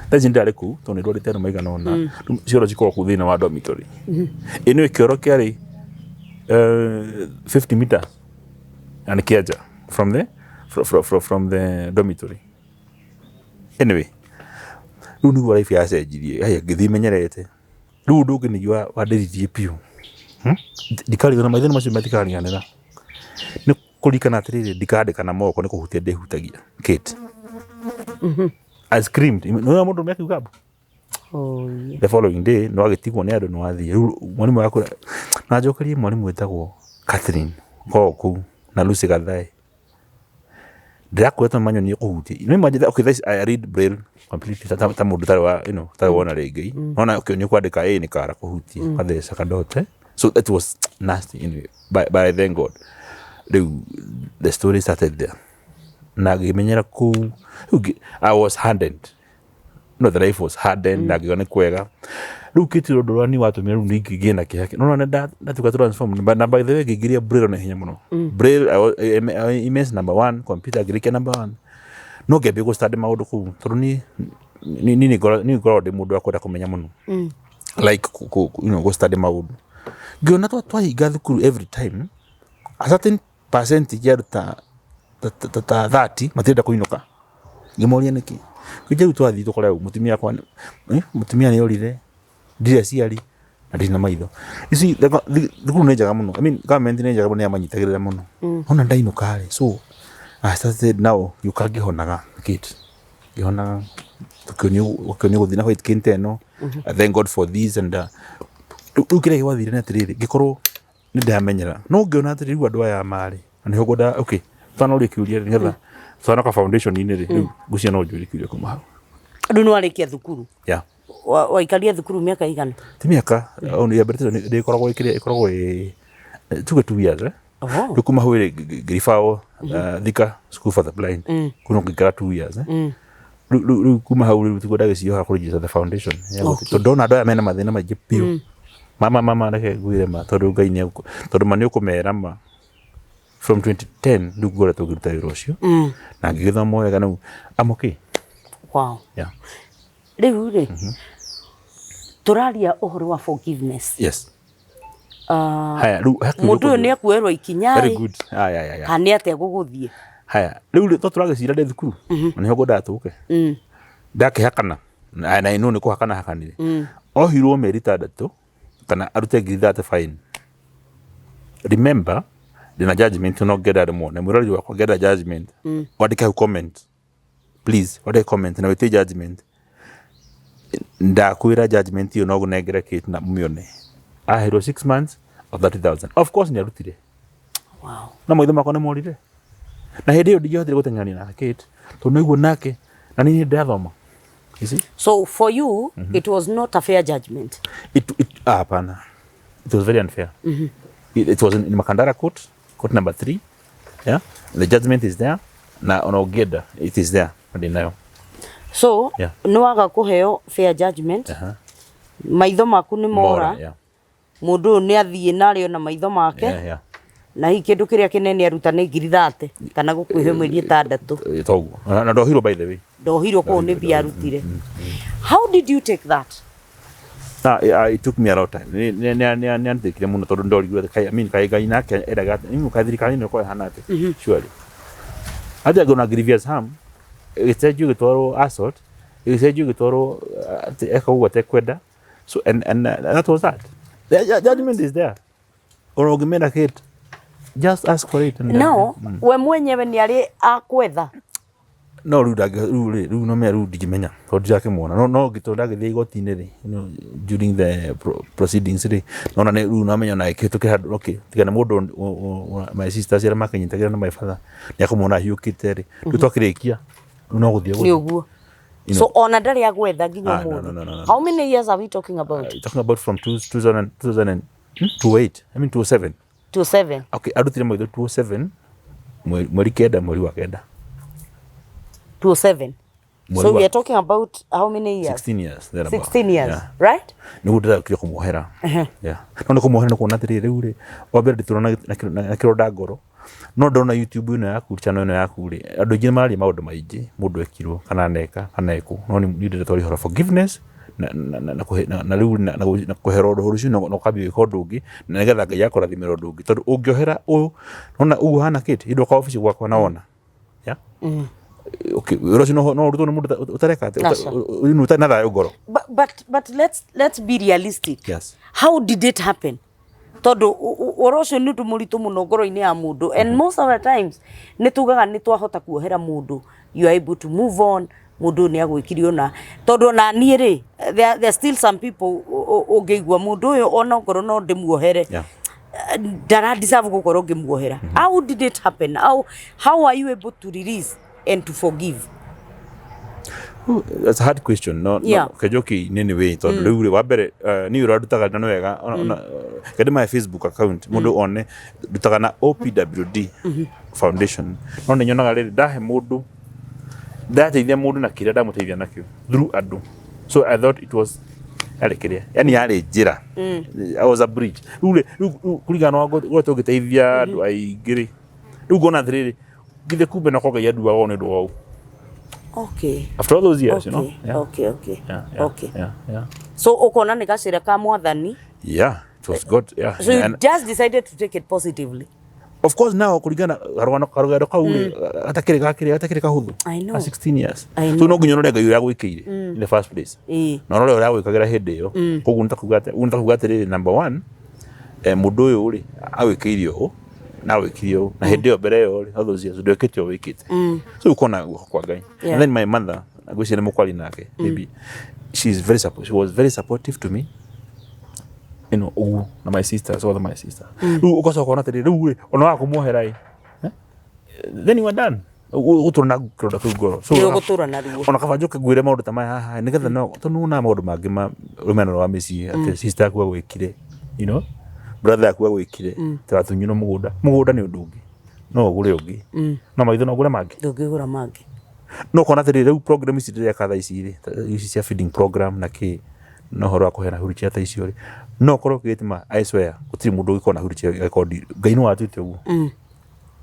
Thaa ici ndarĩ kũu tondũ nĩ ndwarĩte andũ maigana ũna. Rĩu cioro cikoragwo kũu thĩinĩ wa dormitory. Ĩ nĩũĩ kĩoro kĩarĩ 50 meters na nĩ kĩa nja from the from the dormitory. Anyway, rĩu nĩguo life yacenjirie, haya ngĩthiĩ menyerete. Rĩu ũndũ ũngĩ ningĩ wandĩririe biũ, ndikarigana maitho macio matikariganĩra, nĩ kũririkana atĩrĩrĩ, ndikandĩka na moko nĩ kũhutia ndĩhutagia Kate. I screamed. Nĩwona mũndũ akiuga mbu? The following day nĩ wagĩtigwo nĩ andũ nĩ wathiĩ. Rĩu mwarimũ akwĩra, na njokerie mwarimũ wĩtagwo Catherine ũkoragwo kũu na Lucy Gathae. Ndĩrakwĩra tondũ manyonie kũhutia. Nĩ manjĩra okay thaa ici I read braille completely ta mũndũ ũtarĩ wa you know ũtarĩ wona rĩngĩ. Nona ũkĩonio kwandĩka A nĩ kara kũhutia ũgatheca kadote. So it was nasty anyway but I thank God. Rĩu the story started there. Na ngĩmenyera kũu rĩu I was hardened. No the life was hardened na ngĩona nĩ kwega. Rĩu kĩtiro ũndũ ũrĩa niĩ watũmire rĩu ningĩ ngĩe na kĩeha nĩwona nĩ ndatuĩka transform na by the way ngĩingĩria braille na ihenya mũno. Braille I mess number one, computer ngĩrĩkia number one. No ngĩambia gũ study maũndũ kũu tondũ niĩ niĩ ngoragwo ndĩ mũndũ wa kwenda kũmenya mũno. Like you know gũ study maũndũ. Ngĩona twahinga thukuru every time a certain Percentage ya andũ ta 30 matirenda kũinũka. Ngĩmoria nĩkĩ. Ngĩnjĩra rĩu twathiĩ tũkore mũtumia wakwa, mũtumia nĩ orire, ndirĩ aciari na ndirĩ na maitho. You see, thukuru nĩ njega mũno. I mean, government nĩ njega mũno nĩ yamanyitagĩrĩra mũno. Wona ndainũka rĩ, so I started now ngĩũka ngĩhonaga Kate. Ngĩhonaga tũkĩonio gũthiĩ na white cane ta ĩno. I thank God for this and rĩu kĩrĩa gĩathire nĩ atĩrĩrĩ, ngĩkorwo nĩ ndamenyera no ngĩona atĩrĩ rĩu andũ aya marĩ na nĩho ngwendaga okay twana ũrie kĩũria rĩ nĩgetha twanoka foundation-inĩ rĩ rĩu ngwĩciria no njũrie kĩũria kuma hau. Rĩu nĩ warĩkia thukuru? Yeah. Waikarire thukuru mĩaka ĩigana? Ti mĩaka, ya mbere ĩkoragwo ĩkĩrĩa ĩkoragwo ĩ tuge 2 years eh. Rĩu kuma hau rĩ ngĩribawo Thika School for the Blind kũu no ngĩikara 2 years eh. Rĩu kuma hau rĩu tiguo ndagĩcioha kũ register the foundation tondũ ndona andũ aya mena mathĩna maingĩ biũ. Mama mama reke ngwĩre ma tondũ Ngai nĩ tondũ ma nĩ ũkũmera ma from 2010 rĩu ngoretwo ngĩruta wĩra ũcio na ngĩgĩthoma wega rĩu I'm okay. Wow. Yeah. Rĩu rĩ tũraria ũhoro wa forgiveness. Yes. Haya rĩu mũndũ ũyũ nĩ ekuoerwo ikinya Very good. Haya haya. Kana nĩ atĩa gũgũthiĩ? Haya rĩu to tũragĩcira ndĩ thukuru na nĩho ngwendaga tũke. Ndakĩhakana na no nĩ kũhakana hakanire. Ohirwo mĩeri 6 kana arute 30,000 fine. Remember ndĩna judgment no ngenda andũ mone mwĩroreri wakwa ngenda judgment. Wandĩke hau comment. Please wandĩke comment na wĩtie judgment. Ndakwĩra judgment ĩyo no ngũnengere Kate na mũmĩone. Aheirwo 6 months of 30,000. Of course nĩ arutire. Wow. Na maitho makwa nĩ morire. Na hĩndĩ ĩyo ndingĩahotire gũteng'erania nake Kate tondũ naigua nake na niĩ ndĩrathoma. You see? So for you, it was not a fair judgment. Hapana. It was very unfair. It was in Makandara court, court number 3. Yeah. The judgment is there. Na ona ũngĩenda, it is there. Ndĩ nayo. So, nĩ waga kũheo fair judgment. Maitho maku nĩ mora. Yeah. Mũndũ ũyũ nĩ athiĩ na arĩo na maitho make. Yeah, yeah. Na hihi kĩndũ kĩrĩa kĩnene aruta nĩ 30,000 kana gũkuhĩ mĩeri 6. Toguo. Na ndohirwo by the way. Ndohirwo kũu nĩ mbia arutire. How did you take that? It took me a lot of time. Nĩ andeithire mũno tondũ ndorigwo I mean kaĩ Ngai nake endaga atĩa? Kaĩ thirikari ĩno ĩkoragwo ĩhana atĩa? Surely. Atĩa ngona grievous harm ĩgĩcenjio ĩgĩtwarwo assault, ĩgĩcenjio ĩgĩtwarwo atĩ eka ũguo atekwenda. So and that was that. The judgment is there. Ona ũngĩmena Kate, just ask for it. No, we mwenyewe nĩ arĩ akwetha. No rĩu rĩu rĩ rĩu no menya rĩu ndingĩmenya tondũ ndirakĩmuona no no tondũ ndagĩthiĩ igoti-inĩ rĩ during the proceedings rĩ nona nĩ rĩu namenya ona ĩkĩhĩtũkĩra handũ okay tiga nĩ mũndũ my sisters arĩa makĩnyitagĩra na my father nĩ akũmuona ahiũkĩte rĩ rĩu twakĩrĩkia rĩu no gũthiĩ Nĩ ũguo. So ona ndarĩ agwetha nginya ũmũthĩ. How many years are we talking about? Talking about from 2000 2008 I mean 2007. 2007. Okay, arutire maitho 2007 mweri 9 mweri wa 9. 2007. So we are talking about how many years? 16 years. 16 years, yeah. Right? Nĩguo ndĩrathũkire kũmuohera. Yeah. No nĩ kũmuohera nĩ kuona atĩrĩrĩ rĩu rĩ, wa mbere ndĩtũra na kĩronda ngoro. No ndona YouTube ĩno yaku, channel ĩno yaku rĩ, andũ aingĩ nĩ mararia maũndũ maingĩ, mũndũ ekirwo, kana aneka, kana ekwo. No niĩ ndĩrenda twarie ũhoro forgiveness na rĩu na kũhera ũndũ ũcio na ũkambia gwĩka ũndũ ũngĩ na nĩgetha Ngai akũrathimĩre ũndũ ũngĩ. Tondũ ũngĩohera ũyũ, nĩwona ũguo ũhana Kate, hĩndĩ ũka obici gwakwa na wona. Yeah. Okay, wĩra ũcio no ũrutwo nĩ mũndũ ũtareka atĩ, ũtarĩ na thayũ ngoro. But let's be realistic. Yes. How did it happen? Tondũ ũhoro ũcio nĩ ũndũ mũritũ mũno ngoro-inĩ ya mũndũ and most of the times nĩ tugaga nĩ twahota kuohera mũndũ, you are able to move on, mũndũ ũyũ nĩ agwĩkire ũna. Tondũ ona niĩ rĩ, there are still some people ũngĩigua mũndũ ũyũ ona okorwo no ndĩmuohere, ndara deserve gũkorwo ngĩmuohera. How did it happen? How are you able to release and to forgive? That's a hard question. No, no, Kĩnjũki in any way tondũ rĩu rĩ wa mbere niĩ ũrĩa ndutaga na nĩ wega kende my Facebook account mũndũ one ndutaga na OPWD Foundation no nĩ nyonaga rĩrĩ ndahe mũndũ ndateithia mũndũ na kĩrĩa ndamũteithia nakĩo through andũ, so I thought it was yarĩ kĩrĩa yani yarĩ njĩra, I was a bridge. Rĩu rĩ rĩu kũringana na ngoretwo ngĩteithia andũ aingĩ rĩ, rĩu ngona atĩrĩrĩ githĩ kumbe no Ngai anduaga nĩ ũndũ wa ũũ. After all those years, you know. Yeah. So ukona nĩ gacĩra ka mwathani. Yeah, it was God. Yeah. So you just decided to take it positively. Of course now kũringana karũgano karũgendo kau rĩ gatakĩrĩ gakĩrĩ gatakĩrĩ kahũthũ. I know. A 16 years. I So no nginya ũrore Ngai ũrĩa agwĩkĩire in the first place. Na ũrore ũrĩa agwĩkagĩra hĩndĩ ĩyo. Koguo nĩ ta kuga atĩ, ũguo nĩ ta kuga atĩrĩrĩ, number one, mũndũ ũyũ rĩ agwĩkĩire ũũ na agwĩkire ũũ na hĩndĩ ĩyo mbere ĩyo rĩ all those years ndwĩkĩte ũũ wĩkĩte. So ũkona guoko kwa Ngai. And then my mother, ngwĩciria nĩ mũkwaria nake maybe, she is very she was very supportive to me, you know, ũguo na my sisters, all my sisters. Rĩu ũgacoka ũkona atĩrĩrĩ, rĩu rĩ ona waga kũmuohera ĩ, then you are done. Ũgũtũra na kĩronda kĩu ngoro. So Nĩ ũgũtũra na ruo. Ona kaba njũke ngwĩre maũndũ ta maya haha nĩgetha no tondũ nĩwonaga maũndũ mangĩ ma rũmena rwa mĩciĩ atĩ sister yaku agwĩkire, you know, brother yaku agwĩkire, atĩ watunyirwo mũgũnda. Mũgũnda nĩ ũndũ ũngĩ, no ũgũre ũngĩ, no maitho no ũgũre mangĩ? Ndũngĩgũra mangĩ. No ũkona atĩrĩrĩ, rĩu program ici ndĩreka thaa ici rĩ, ici cia feeding program na kĩ, na ũhoro wa kũheana wheelchair ta icio rĩ, no ũkorwo ũgĩtũma, I swear, gũtirĩ mũndũ ũngĩkorwo na wheelchair angĩkorwo Ngai nĩwe watuĩte ũguo.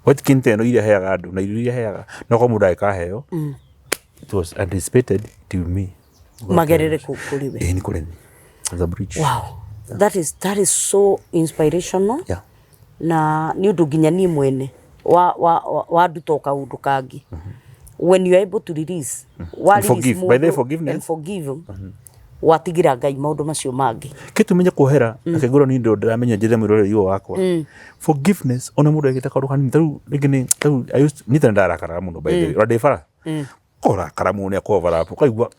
White king ta ĩno iria heaga andũ na irio iria heaga, no korwo mũndũ angĩkaheo, it was anticipated to me. Magerere kũrĩ we. Ĩĩ nĩ kũrĩ niĩ. As a bridge. Wow. That is so inspirational. Na nĩ ũndũ nginya niĩ mwene wa wa wa wanduta o kaũndũ kangĩ. When you are able to release, wa And release forgive. By the way, mũndũ forgiveness. and forgive, watigĩra Ngai maũndũ macio mangĩ. Kĩtũmenye kuohera reke ngorwo niĩ ndĩramenya njĩre mwĩroreri ũyũ wakwa forgiveness ona mũndũ ekĩte kaũndũ kanini tarĩu rĩngĩ nĩ tarĩu I used niĩ tene ndarakaraga mũno, by the way, ona ndĩ bara ũrakara mũno nĩ akũoverlap ũkaigua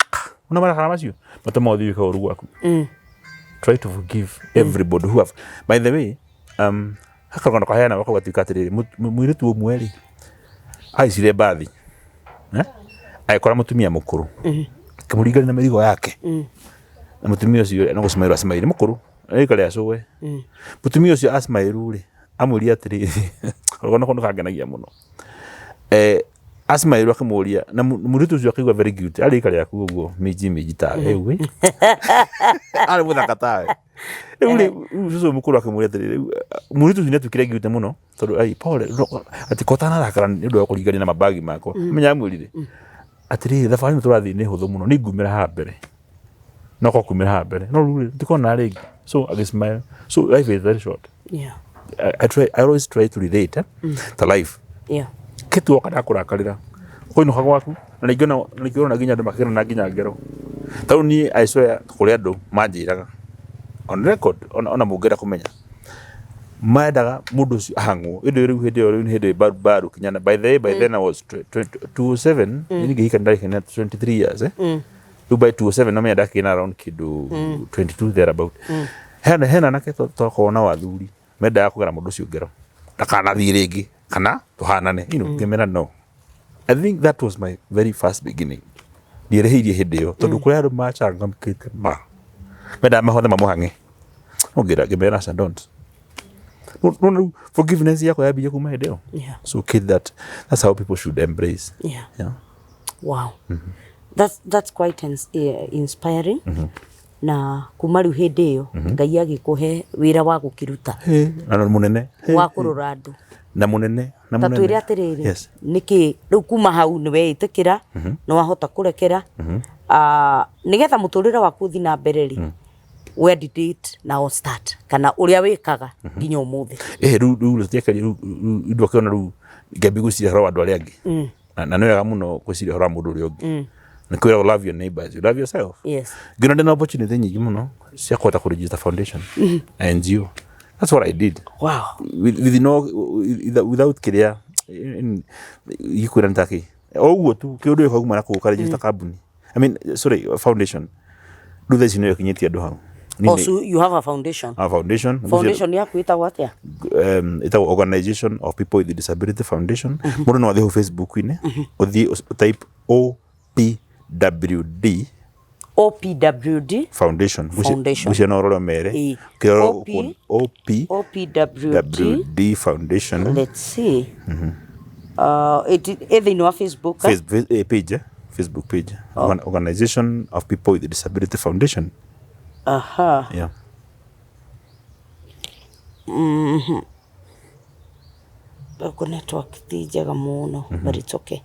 ona marakara macio matũmaga ũthiĩ wĩke ũru gwaku. Try to forgive everybody who have, by the way, hakarũgano kaheanagwo kau gatuĩka atĩrĩrĩ, mũirĩtu ũmwe rĩ aicire mbathi, eh? Agĩkora mũtumia mũkũrũ akĩmũringania na mĩrigo yake na mũtumia ũcio no gũcimairwo acimaire mũkũrũ rĩka rĩa cũwe. Mũtumia ũcio acimairwo rĩ amwĩrire atĩrĩrĩ, karũgano kau nĩkangenagia mũno, acimairwo akĩmũria na mũirĩtu ũcio akĩigua very guilty, arĩ rika rĩaku ũguo, minji minji tawe rĩu ĩ arĩ mũthaka tawe rĩu rĩ rĩu cũcũ mũkũrũ akĩmũria atĩrĩrĩ, rĩu mũirĩtu ũcio nĩatuĩkire guilty mũno tondũ ai pole atĩ ko ũtanarakara nĩ ũndũ wa kũringania na mabagi makwa. Menya amwĩrire atĩrĩrĩ, thabarĩ ĩno tũrathiĩ nĩ hũthũ mũno, nĩ ngumĩra haha mbere no ko kumĩra haha mbere no rĩu rĩ tũtikona rĩngĩ. So agĩsmile. So life is very short. I always try to relate to life. Kĩtu woka ndakũrakarĩra ũkũinũka gwaku na rĩngĩ ona rĩngĩ ũrona nginya andũ makĩgerana na nginya ngero. Ta rĩu niĩ I swear kũrĩ andũ manjĩraga on record, ona mũngĩenda kũmenya mendaga mũndũ ũcio ahang'wo ĩndĩ rĩu hĩndĩ ĩyo rĩu nĩ hĩndĩ mbaru kinyana. By the way, by then I was 27. Niĩ ngĩhika ndarĩ na 23 years, eh, rĩu by 27 no menya ndakĩrĩ na around kĩndũ 22 thereabout. Hena anake twakoragwo nao athuri mendaga kũgera mũndũ ũcio ngero ndakanathiĩ rĩngĩ kana tũhanane, ngĩmera no. I think that was my very first beginning. Ndierĩhĩirie hĩndĩ ĩyo tondũ kũrĩ andũ machangamkĩte ma mendaga mahothe mamũhang'e no ngĩra ngĩmera aca don't. No no rĩu forgiveness yakwa yambirie kuma hĩndĩ ĩyo. So kid, that's how people should embrace. Wow. That's quite inspiring. Na kuma rĩu hĩndĩ ĩyo Ngai agĩkũhe wĩra wa gũkĩruta Hey, na mũnene. Hey, wa kũrora andũ. Na mũnene na Ta mũnene. Twĩre atĩrĩrĩ, nĩkĩ rĩu kuma hau nĩ weĩtĩkĩra nĩ wahota kũrekera, nĩgetha mũtũrĩre waku ũthiĩ na mbere rĩ, where did it now start, kana ũrĩa wĩkaga nginya ũmũthĩ? Rĩu rĩtiakaria rĩu rĩu akĩona rĩu ngĩambia gwĩciria ũhoro wa andũ arĩa angĩ na nĩ wega mũno gwĩciria ũhoro wa mũndũ ũrĩa ũngĩ nĩ kwĩra love your neighbors you love yourself. Ngĩona ndĩna opportunity nyingĩ mũno cia kũhota kũregister foundation na NGO. That's what I did. With no without kĩrĩa gĩkwĩra nĩ takĩ o ũguo tu kĩũndũ gĩkauma na kũu ũkaregister kambuni, I mean, sorry, foundation. Rĩu thaa ici nĩyo ĩkinyĩtie andũ hau. Oh, so you have a foundation? A foundation. Foundation yaku ĩtagwo atĩa? Ĩtagwo Organization of People with Disability Foundation. Mũndũ no athiĩ hau Facebook-inĩ ũthiĩ type OPWD. OPWD Foundation. Foundation. Ngwĩciria no ũrore mere. Kĩrora OP OP OPWD WD Foundation. Let's see. It ĩ thĩinĩ wa Facebook, eh? Page, eh? Facebook page. Organization of People with Disability Foundation. Yeah. Gũkũ network ti njega mũno, but it's okay.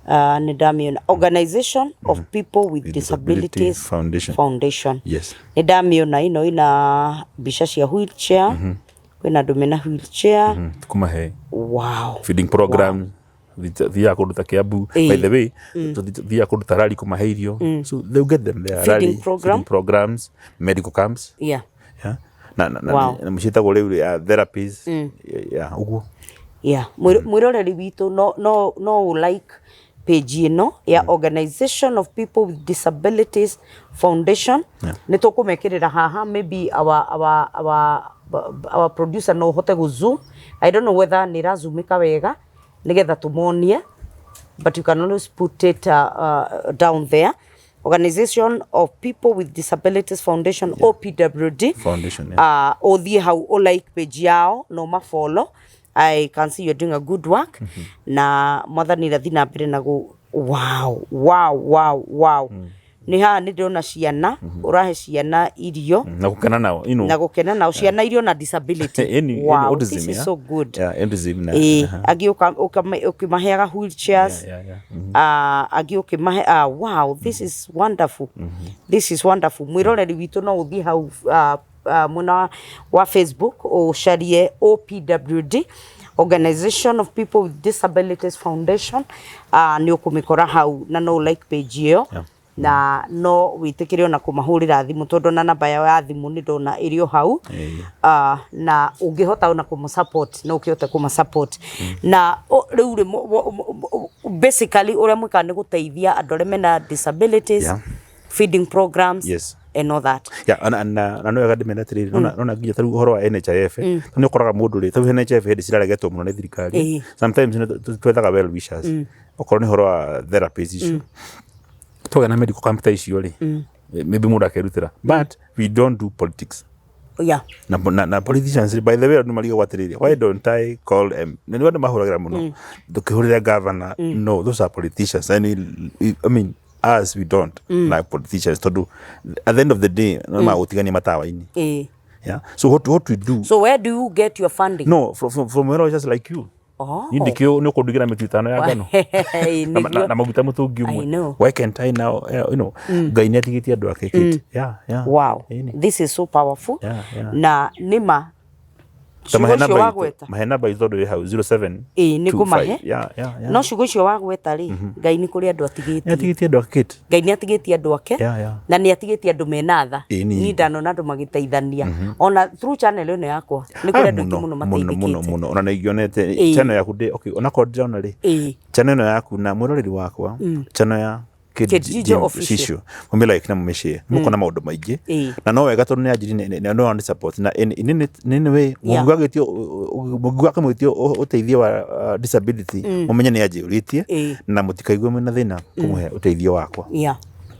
Nĩ ndamĩona, Organization of People with With Disability Disabilities Foundation. Foundation. Yes. Nĩ ndamĩona ĩno ĩna mbica cia wheelchair. Kwĩna andũ mena wheelchair. Kũmahe Wow. Feeding program, thiaga kũndũ ta Kiambu. By the way, tũthiaga kũndũ ta rally kũmahe irio, so they'll get them there. Feeding Rally, program. Feeding programs, medical camps. Yeah. Na na mũciĩtagwo rĩu ya therapies, yeah, ũguo. Yeah, mwĩroreri witũ, no ũ like page ĩno ya Organization of People with Disabilities Foundation. Nĩ tũkũmekĩrĩra haha. Maybe our producer no ũhote gũ zoom. I don't know whether nĩ ĩrazumĩka wega nĩgetha tũmonie, but you can always put it down there, Organization of People with Disabilities Foundation, OPWD Foundation, yeah. Ũthiĩ hau ũ like page yao no mafollow. I can see you're doing a good work, na Mwathani rathi na mbere na gu wow. Nĩ haha nĩ ndĩrona ciana, ũrahe ciana irio. Na gũkena nao. Na gũkena nao, ciana irio na disability. Any autism, this is so good. Yeah, autism na Ĩĩ, angĩ ũkĩmaheaga wheelchairs. Angĩ ũkĩmahe, wow, this is wonderful, this is wonderful. Mwĩroreri witũ, no ũthiĩ hau mwena wa Facebook, ũcarie OPWD, Organization of People with Disabilities Foundation, nĩ ũkũmĩkora hau, na no like page ĩyo. Na no wĩtĩkĩre ona kũmahũrĩra thimũ, tondũ na namba yao ya thimũ nĩ ndona ĩrĩ o hau. Na ũngĩhota ona kũmũ support, no ũkĩhote kũma support. Na rĩu rĩ, basically ũrĩa mwĩkaga nĩ gũteithia andũ arĩa mena disabilities, feeding programs and all that. Yeah, na no wega ndĩmene atĩrĩrĩ, nona nginya ta rĩu ũhoro wa NHIF, nĩ ũkoraga mũndũ rĩ, tarĩu NHIF hĩndĩ ciraregetwo mũno nĩ thirikari. Sometimes nĩ twethaga well wishers, okorwo nĩ ũhoro wa therapies icio, twagĩa na medical camp ta icio rĩ, maybe mũndũ akerutĩra, but we don't do politics. Na politicians, by the way, andũ marigagwo atĩrĩrĩ, why don't I call them? Nĩ andũ mahũragĩra mũno, ndũkĩhũrĩre governor. No, those are politicians and I mean, us, we don't like politicians, tondũ at the end of the day no magũtigania matawa-inĩ. Yeah, so what we do So where do you get your funding? No, from well wishers like you. Niĩ ndikĩũ nĩ ũkũndigĩra mĩtu 5 ya ngano na maguta mũtũngi I ũmwe. know. Why can't I now? Ngai nĩ atigĩtie andũ ake, Kate. Yeah. Ĩni. This is so powerful. Na nĩma Ta ciugo mahe icio namba itũ, wagweta. Mahe namba itũ tondũ ĩ hau 07 Ĩĩ, nĩ ngũmahe. Yeah. No ciugo icio wagweta rĩ, Ngai nĩ kũrĩ andũ Nĩ atigĩtie. Atigĩtie andũ ake, Kate. Ngai nĩ atigĩtie andũ ake. Na nĩ atigĩtie andũ mena tha. Ĩni. Niĩ ndanona andũ magĩteithania ona through channel ĩno yakwa, nĩ kũrĩ andũ aingĩ mũno Mũno mateithĩkĩte. Mũno ona nĩ ingĩonete channel yaku ndĩ, okay, onakorwo ndĩrona rĩ, channel ĩno yaku na mwĩroreri wakwa, channel ya Kate Kate Jijo Jim Official. Cicio, mũmĩ like na mũmĩ share, mũkona maũndũ maingĩ. Na no wega tondũ nĩ anjiri no one support na in any way. Mũngiuga gĩtio, mũngiuga kamwĩtio ũteithio wa disability, mũmenye nĩ anjĩũrĩtie. Na mũtikaigue mwĩna thĩna kũmũhe ũteithio wakwa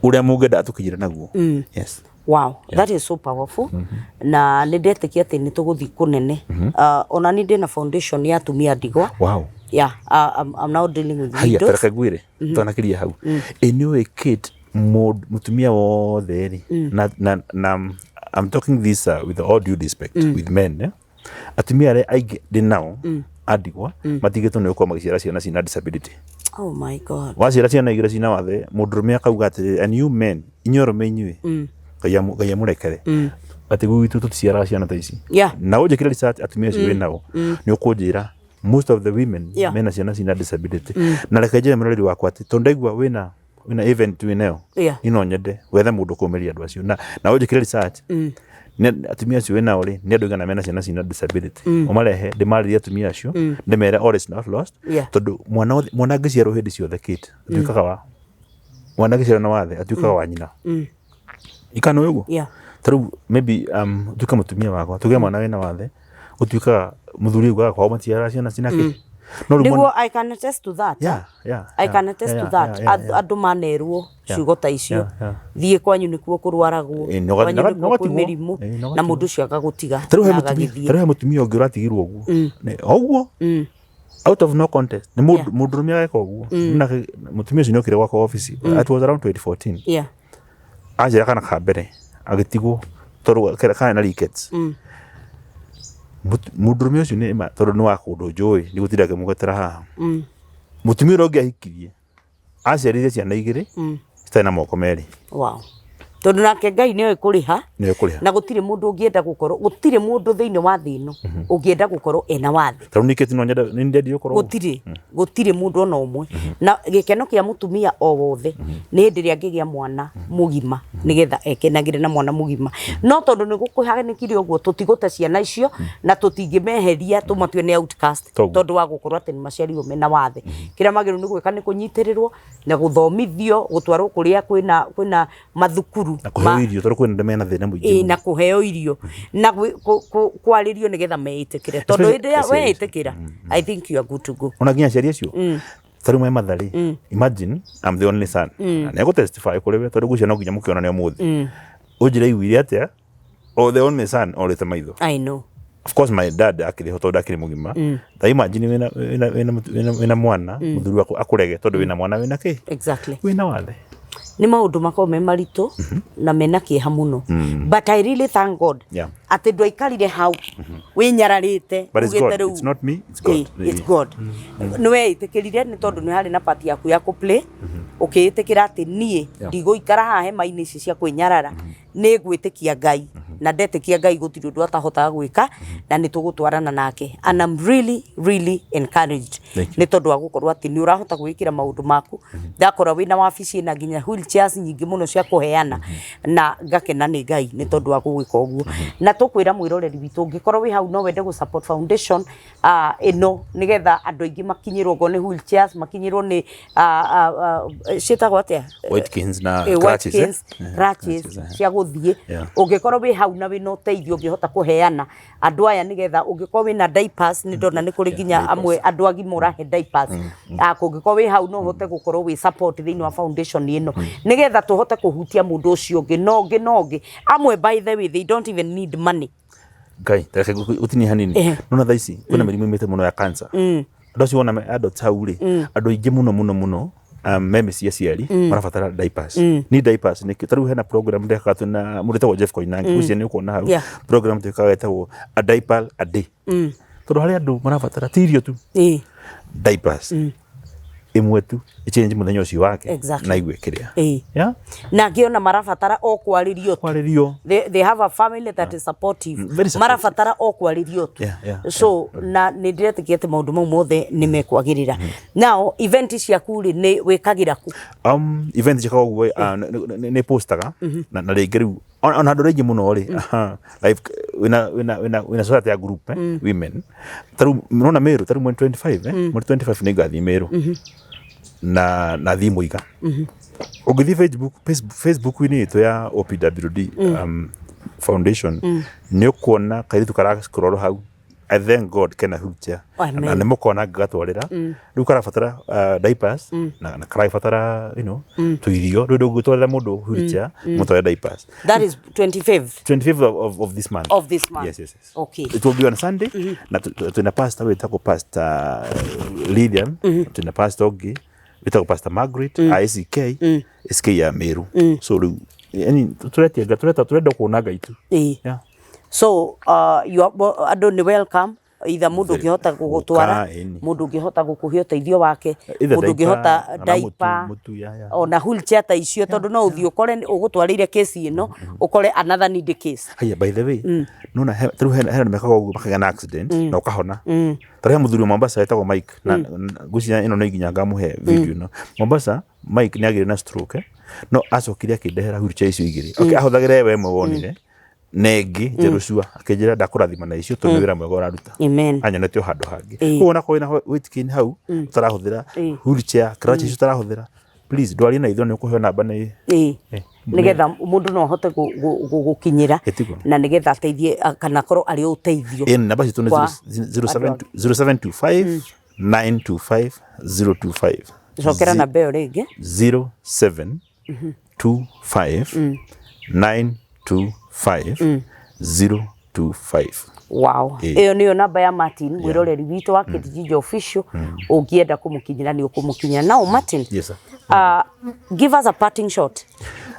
ũrĩa mũngĩenda atũkinyĩre naguo, yes. Wow, that is so powerful. Na nĩ ndetĩkia atĩ nĩ tũgũthiĩ kũnene. Ona nĩ ndĩna foundation ya atumia ndigwa. Yeah, I'm now dealing with Haya. widows. Tareke ngwĩre twanakĩria hau, ĩ nĩ ũĩ Kate, mũtumia wothe rĩ, na I'm talking this with all due respect with men, eh? Atumia arĩa aingĩ ndĩ nao andigwa matigĩtwo nĩ gũkorwo magĩciara ciana cina disability. Oh my God. Waciara ciana 2 cina wathe, mũndũrũme akauga atĩrĩrĩ, and you men, inyuĩ arũme inyuĩ, Ngai amũrekere, atĩ gwitũ tũticiaraga ciana ta ici. Na ũnjĩkĩre research atumia acio wĩ nao, nĩ ũkũnjĩra most of the women mena ciana cina disability. Na reke njĩre mũrori wakwa atĩ tondũ ndaigua wĩna event wĩnayo, niĩ no nyende wethe mũndũ kũmĩria andũ acio, na ũnjĩkĩre research nĩ atumia acio wĩnao rĩ, nĩ andũ aigana mena ciana cina disability, ũmarehe ndĩmarĩrie atumia acio, ndĩmere all is not lost. Tondũ mwana angĩciarwo hĩndĩ ciothe, Kate, atuĩkaga wa mwana angĩciarwo na wathe atuĩkaga wa nyina ikano ũguo. Ta rĩu maybe ũtuĩke mũtumia wakwa, tuge mwana wĩna wathe, ũtuĩkaga mũthuri augaga kwao matiaraga ciana cina kĩ, no rĩu Nĩguo mwana I can attest to that. I can attest to that. Andũ manerwo ciugo ta icio, thiĩ kwanyu nĩkuo kũrwaragwo, kwanyu na nĩkuo kwĩ ũgatigwo. mĩrimũ, Na na mũndũ ũcio agagũtiga Ta rĩu he na mũtumia agagĩthiĩ. Ta rĩu he mũtumia ũngĩ ũratigirwo ũguo. O ũguo out of no context, nĩ mũndũ mũndũrũme ageka ũguo. Nake mũtumia ũcio nĩ okire gwakwa office, it was around 2014. Anjĩra kana ka mbere agĩtigwo tondũ karĩ na rickets. Mũndũrũme ũcio nĩ ma tondũ nĩ wa kũndũ njũĩ, nĩ gũtinda ngĩmũgwetera haha. Mũtumia ũrĩa ũngĩ ahikirie aciarire ciana 2 citarĩ na moko merĩ. Tondũ nake Ngai nĩoĩ kũrĩha. Nĩoĩ kũrĩha. Na gũtirĩ mũndũ ũngĩenda gũkorwo, gũtirĩ mũndũ thĩinĩ wa thĩ ĩno ũngĩenda gũkorwo ena wathe. Tarĩu niĩ Kate no nyende, nĩ ndendire gũkorwo ũguo. Gũtirĩ, gũtirĩ mũndũ ona ũmwe. Na gĩkeno kĩa mũtumia o wothe nĩ hĩndĩ ĩrĩa angĩgĩa mwana mũgima nĩgetha ekenagĩre na mwana mũgima. No tondũ nĩ gũkũhanĩkire ũguo tũtigũte ciana icio na tũtingĩmeheria tũmatue nĩ outcast Toguo. tondũ wa gũkorwo atĩ nĩ maciarirwo mena wathe. Kĩrĩa magĩrĩirwo nĩ gwĩka nĩ kũnyitĩrĩrwo na gũthomithio, gũtwarwo kũrĩa kwĩna kwĩna mathukuru Na kũheo irio tondũ kwĩna andũ mena thĩna mũingĩ ĩĩ mũno. na kũheo irio na kwarĩrio nĩgetha meĩtĩkĩre tondũ Especially hĩndĩ ĩrĩa aciari acio. weĩtĩkĩra, I think you are good to go. Ona nginya aciari acio ta rĩu me Mathare, imagine I'm the only son na nĩ egũtestify kũrĩ we tondũ ngwĩciria no nginya mũkĩonane ũmũthĩ, ũnjĩre aiguire atĩa o the only son orĩte maitho. I know. Of course my dad akĩrĩ ho tondũ akĩrĩ mũgima. Ta imagine wĩna wĩna wĩna wĩna wĩna mwana, mũthuri waku akũrege tondũ wĩna mwana wĩna kĩ? Wĩna wathe. Nĩ maũndũ makoragwo me maritũ na mena kĩeha mũno, but I really thank God atĩ ndwaikarire hau wĩnyararĩte. But it's ugĩte God. rĩu It's not me, it's God. Ĩ, it's God. Nĩ weĩtĩkĩrire nĩ tondũ nĩ harĩ na part yaku ya kũ-play, ũkĩĩtĩkĩra atĩ niĩ ndigũikara haha hema-inĩ ici cia kwĩnyarara, nĩ ngwĩtĩkia Ngai, na ndetĩkia Ngai gũtirĩ ũndũ atahotaga gwĩka na nĩ tũgũtwarana nake, and I'm really really encouraged Thank you. nĩ tondũ wa gũkorwo atĩ nĩ ũrahota gwĩkĩra maũndũ maku. Ndakora wĩna wabici ĩna nginya wheelchairs nyingĩ mũno cia kũheana, na ngakena nĩ Ngai nĩ tondũ wa gũgĩka ũguo. Na tũkwĩra mwĩroreri witũ, ũngĩkorwo wĩ hau no wende gũ support foundation ĩno nĩgetha andũ aingĩ makinyĩrwo, okorwo nĩ wheelchairs makinyĩrwo nĩ ciĩtagwo atĩa? White canes na White crutches, eh? canes, crutches crutches, cia gũthiĩ. Ũngĩkorwo wĩ hau na wĩna ũteithio ũngĩhota kũheana andũ aya nĩgetha ũngĩkorwo wĩna diapers, nĩ ndona nĩ kũrĩ nginya amwe andũ agima ũrahe diapers. Kũngĩkorwo wĩ hau no ũhote gũkorwo wĩ support thĩinĩ wa foundation ĩno nĩgetha tũhote kũhutia mũndũ ũcio ũngĩ na ũngĩ na ũngĩ. Amwe, by the way, they don't even need money. Ngai, reke gũtinie hanini. Nona thaa ici kwĩna mĩrimũ imĩte mũno ya cancer. Andũ acio wona me adults hau rĩ, andũ aingĩ mũno mũno mũno me mĩciĩ aciari marabatara diapers. Ni diapers nĩkĩ? Ta rĩu hena program ndekaga twĩna mũndũ wĩtagwo Jeff Koinange, ngwĩciria nĩ ũkuona hau. Program twĩkaga ĩtagwo "A Diaper a Day", tondũ harĩ andũ marabatara ti irio tu, diapers ĩmwe tu ĩchange mũthenya ũcio wake na igue kĩrĩa. Yeah? Na angĩ ona marabatara o kwarĩrio tu. Kwarĩrio. They have a family that is supportive. Very supportive. Marabatara o kwarĩrio tu. So na nĩ ndĩretĩkia atĩ maũndũ mau mothe nĩ mekwagĩrĩra. Now event ciaku rĩ, nĩ wĩkagĩra kũ? Event njĩkaga ũguo, nĩ postaga na rĩngĩ rĩu ona andũ aingĩ mũno rĩ, aha, like wĩna society ya group, women. Ta rĩu nona Meru, ta rĩu mweri 25, mweri 25 nĩ ngathiĩ Meru na thiĩ Mũiga. Ũngĩthiĩ Facebook-inĩ itũ ya OPWD Foundation, nĩ ũkuona kairĩtu kara scroll hau. I thank God kena wheelchair. Amen. Na nĩ mũkona ngĩgatwarĩra. Rĩu karabatara diapers na karabatara tũirio. Rĩu ndũngĩtwarĩra mũndũ wheelchair mũtware diapers. That is 25th? 25th of this month. Of this month. Yes. Okay. It will be on Sunday. Na twĩna pastor wĩtagwo Pastor Lilian, twĩna pastor ũngĩ wĩtagwo Pastor Margaret ICK SK ya Meru. So rĩu yani tũretia tureta turenda kuona Ngai tu. So you are, andũ nĩ welcome, either mũndũ ũngĩhota gũgũtwara, Gũka, ĩni. Mũndũ ũngĩhota gũkũhe ũteithio wake, Either mũndũ diaper, ũngĩhota kana mũtu, diaper, mũtu, yeah. Ona wheelchair ta icio, tondũ no ũthiĩ ũkore ũgũtwarĩire kesi ĩno, ũkore another need case. Haya, by the way, nona tarĩu hena andũ mekaga ũguo makagĩa na accident na ũkahona. Tarĩu he mũthuri wa Mombasa wetagwo Mike, na ngwĩciria ĩno nĩ nginya ngamũhe video ĩno. Mombasa Mike nĩ agĩire na stroke, no acokire akĩndehera wheelchair icio igĩrĩ. Okay, ahũthagĩra we ĩmwe wonire na ĩngĩ njerũ cua, akĩnjĩra ndakũrathima na icio tondũ nĩ wĩra mwega ũraruta. Amen. Anyonete o handũ hangĩ. Koguo onakorwo wĩna weight gain hau ũtarahũthĩra, wheelchair, crutches icio ũtarahũthĩra, please ndwarie na ithuĩ, nĩ ũkũheo namba nĩ Nĩgetha mũndũ no ahote gũkinyĩra Ĩtiguo. Na nĩgetha ateithie kana akorwo arĩ ũteithio. Ĩni, namba citũ nĩ Kwa 0725 925 025. Cokera namba ĩyo rĩngĩ. 0725 925 025. Wow. Ĩyo nĩyo namba ya Martin, mwĩroreri witũ wa Kate Official. Ũngĩenda kũmũkinyĩra nĩ ũkũmũkinyĩra. Now Martin, Yes, sir. Give us a parting shot.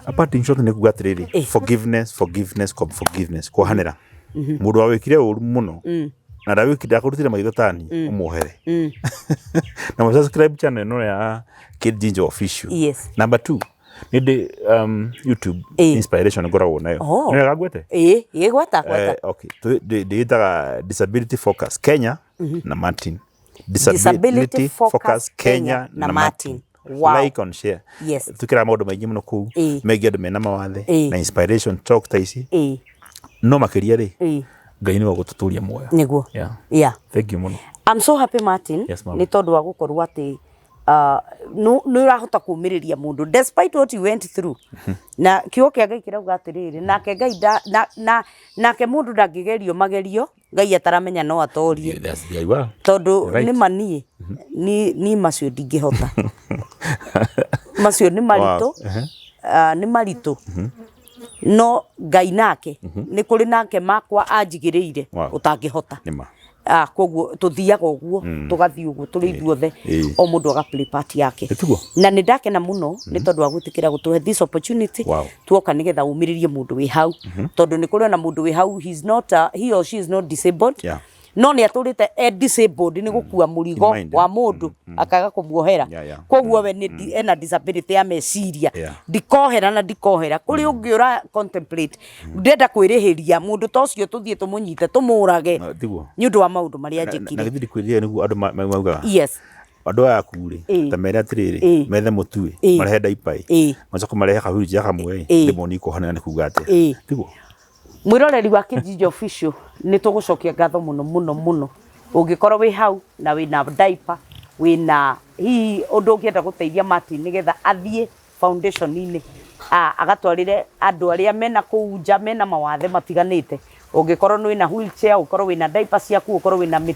A parting shot nĩ kuga atĩrĩrĩ, forgiveness, forgiveness, forgiveness, kuohanĩra. Mũndũ wawĩkire ũru mũno na ndawĩkire ndakũrutire maitho tani, ũmuohere na mũsubscribe channel ĩno ya Kate Ginger Official. Number two, Nĩ ndĩ YouTube inspiration ngoragwo nayo. Oh. Nĩ wega ngwete? Ĩĩ, ĩĩ gweta gweta. Okay. Ndĩĩtaga Disability Focus Kenya na Martin. Disability Focus Kenya na Martin. Wow. Like and share. Yes. Twĩkĩraga maũndũ maingĩ mũno kũu megiĩ andũ mena mawathe na inspiration talk ta ici. No makĩria rĩ, Ngai nĩwe ũgũtũtũria muoyo. Nĩguo. Yeah. Yeah. Thank you mũno. I'm so happy Martin. Yes, ma'am. Nĩ tondũ wa gũkorwo atĩ nĩ ũrahota kũmĩrĩria mũndũ despite what you went through. Na kiugo kĩa Ngai kĩrauga atĩrĩrĩ, nake Ngai nake mũndũ ndangĩgerio magerio Ngai ataramenya no atorie. Yes, there you are. Tondũ Right. nĩ ma niĩ ni macio ndingĩhota. Macio nĩ maritũ. Wow. Nĩ maritũ. No Ngai nake nĩ kũrĩ nake makwa anjigĩrĩire Wow. ũtangĩhota. Nĩ ma. Koguo tũthiaga ũguo, tũgathiĩ ũguo tũrĩ ithuothe, o mũndũ aga play part yake. Ĩ tiguo? Na nĩ ndakena mũno nĩ tondũ wa gwĩtĩkĩra gũtũhe this opportunity. Wow. Tuoka nĩgetha ũmĩrĩrie mũndũ wĩ hau. Tondũ nĩ kũrĩ ona mũndũ wĩ hau, he is not, he or she is not disabled. No nĩ atũrĩte e disabled nĩ gũkua mũrigo In mind, wa mũndũ akaga kũmuohera. Koguo we nĩ ena disability ya meciria. Ndikohera na ndikohera. Kũrĩ ũngĩ ũra contemplate. Ndĩrenda kwĩrĩhĩria mũndũ ta ũcio tũthiĩ tũmũnyite tũmũrage. Na, tiguo. Nĩ ũndũ wa maũndũ marĩa Na njĩkire. githĩ ndikwĩrire nĩguo andũ maugaga. Yes. Andũ aya aku rĩ, ta mere atĩrĩrĩ, methe mũtu ĩ, marehe diaper ĩ, macoke marehe kahurunjia kamwe ĩ, ndĩmoni kuohanĩra nĩ kuga atĩa. Tiguo. Mwĩroreri wa Kijiji Official, nĩ tũgũcokia ngatho mũno mũno mũno. Ũngĩkorwo wĩ hau na wĩna diaper, wĩna hihi ũndũ ũngĩenda gũteithia Martin nĩgetha athiĩ foundation-inĩ, agatwarĩre andũ arĩa mena kũu nja mena mawathe matiganĩte. Ũngĩkorwo wĩna wheelchair, ũkorwo wĩna diaper ciaku, ũkorwo wĩna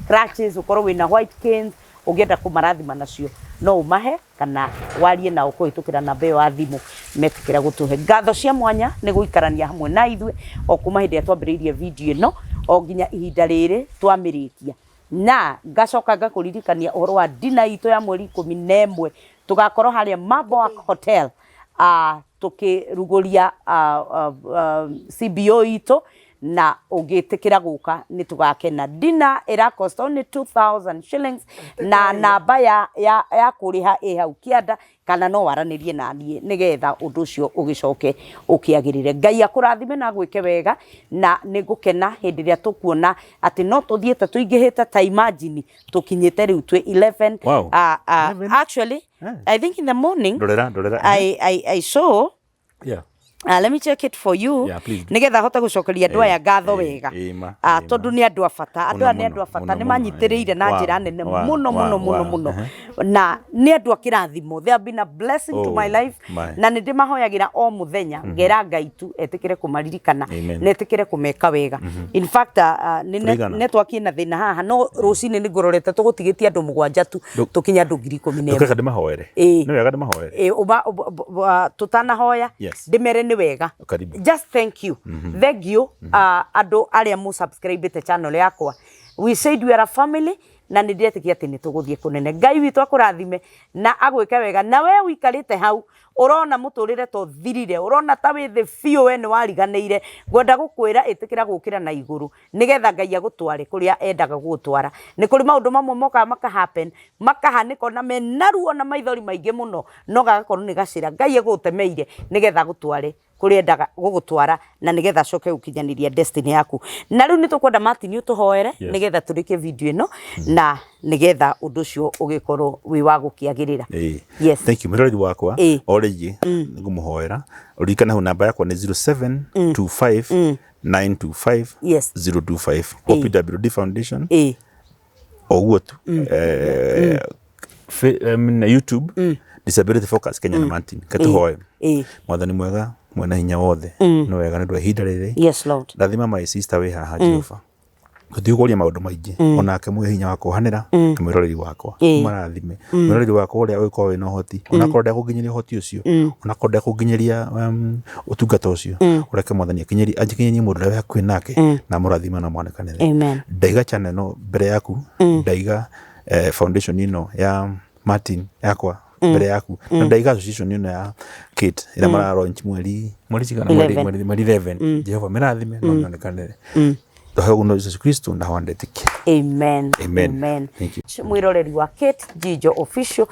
crutches, ũkorwo wĩna white canes, ũngĩenda kũmarathima nacio no ũmahe kana warie nao kũhĩtũkĩra namba ĩyo ya thimũ metĩkĩra gũtũhe. Ngatho cia mwanya nĩ gũikarania hamwe na ithuĩ o kuma hĩndĩ ĩrĩa twambĩrĩirie video ĩno o nginya ihinda rĩrĩ twamĩrĩkia. Na ngacoka ngakũririkania ũhoro wa dinner itũ ya mweri ikũmi na ĩmwe tũgakorwo harĩa Maboak Hotel, tũkĩrugũria, CBO itũ, na ũngĩtĩkĩra gũka nĩ tũgakena. Dinner ĩra cost only 2000 shillings na namba ya kũrĩha ĩ hau kĩanda, kana no waranĩrie na niĩ nĩgetha ũndũ ũcio ũgĩcoke ũkĩagĩrĩre. Ngai akũrathime na agwĩke wega, na nĩ ngũkena hĩndĩ ĩrĩa tũkuona atĩ no tũthiĩte tũingĩhĩte ta imagine tũkinyĩte rĩu twĩ 11. Wow. 11? Actually, I think in the morning, Ndorera, ndorera. I saw. Yeah. Let me check it for you. Yeah, please. Nigetha hote gucokeria andu aya ngatho wega. Tondu ni andu a bata. Andu aya ni andu a bata. Mũno, Ni mũno, manyitiriire na Wow, njira nene wow, muno, wow, muno, muno, wow. muno. Na ni andu a kirathimo. They have been a blessing to Oh, my life. my. Na ni ndimahoyagira o muthenya. Ngera Ngai tu etikire kumaririkana. Amen. Na etikire kumeka wega. In fact, ni Tũraigana. network ina thina haha no rucini ni ngurorete tugutigitie andu mugwanja tu tukinya andu ngiri ikumi na ĩmwe. Ndũkeka ndimahoere. Nĩ wega ndimahoere. Tutanahoya. Yes. Ndimere nĩ wega. Karibu. Just thank you. Thank you, andũ arĩa mu subscribe te channel yakwa. We said we are a family na nĩ ndĩretĩkia atĩ nĩ tũgũthiĩ kũnene. Ngai witũ akũrathime na agwĩke wega. Na we ũikarĩte hau ũrona mũtũrĩre ta ũthirire, ũrona ta wĩ thĩ biũ, we nĩ wariganĩire. Ngwenda gũkwĩra ĩtĩkĩra gũkĩra na igũrũ nĩgetha Ngai agũtware kũrĩa endaga gũgũtwara. Nĩ kũrĩ maũndũ mamwe mokaga maka happen, makahanĩka ona mena ruo na maithori maingĩ mũno, no gagakorwo nĩ gacĩra Ngai egũgũtemeire nĩgetha agũtware kũrĩa endaga gũgũtwara na nĩgetha acoke gũkinyanĩria destiny yaku. Na rĩu nĩ tũkwenda Martin ũtũhoere nĩgetha tũrĩkie video ĩno na nĩgetha ũndũ ũcio ũgĩkorwo wĩ wa gũkĩagĩrĩra. Yes. Thank you. Mwĩroreri wakwa, o rĩngĩ nĩngũmũhoera. Ũririkane hau namba yakwa nĩ zero seven two five nine two five zero two five. Kwa PWD Foundation. O ũguo tu. Na YouTube, Disability Focus Kenya na Martin. Katũhoe. Mwathani mwega, mwena hinya wothe. Nĩ wega nĩ ũndũ wa ihinda rĩrĩ. Yes, Lord. Rathima my sister wĩ haha, Jehova. Tũtigũkũria maũndũ maingĩ. Onake mwĩ hinya wa kuohanĩra na mwĩroreri wakwa. Mũrathime. Mwĩroreri wakwa ũrĩa ũgĩkorwo wĩna ũhoti. Onakorwo ndekũnginyĩria ũhoti ũcio. Onakorwo ndekũnginyĩria, ũtungata ũcio. Ũreke Mwathani anjikinyĩrie mũndũ ũrĩa wĩ hakuhĩ nake na amũrathime na amwonekanĩre. Amen. Ndaiga channel ĩno mbere yaku. Ndaiga, foundation ĩno ya Martin yakwa mbere yaku. Na ndaiga association ĩno ya Kate ĩrĩa mara launch mweri cigana? 11. Mweri 11. Jehova mĩrathime na mĩonekanĩre. Tũheo ũguo Jesũ Kristo na wandĩtĩkia. Amen. Amen. Amen. Thank you. Mwiroreri wa Kate Njijo Official,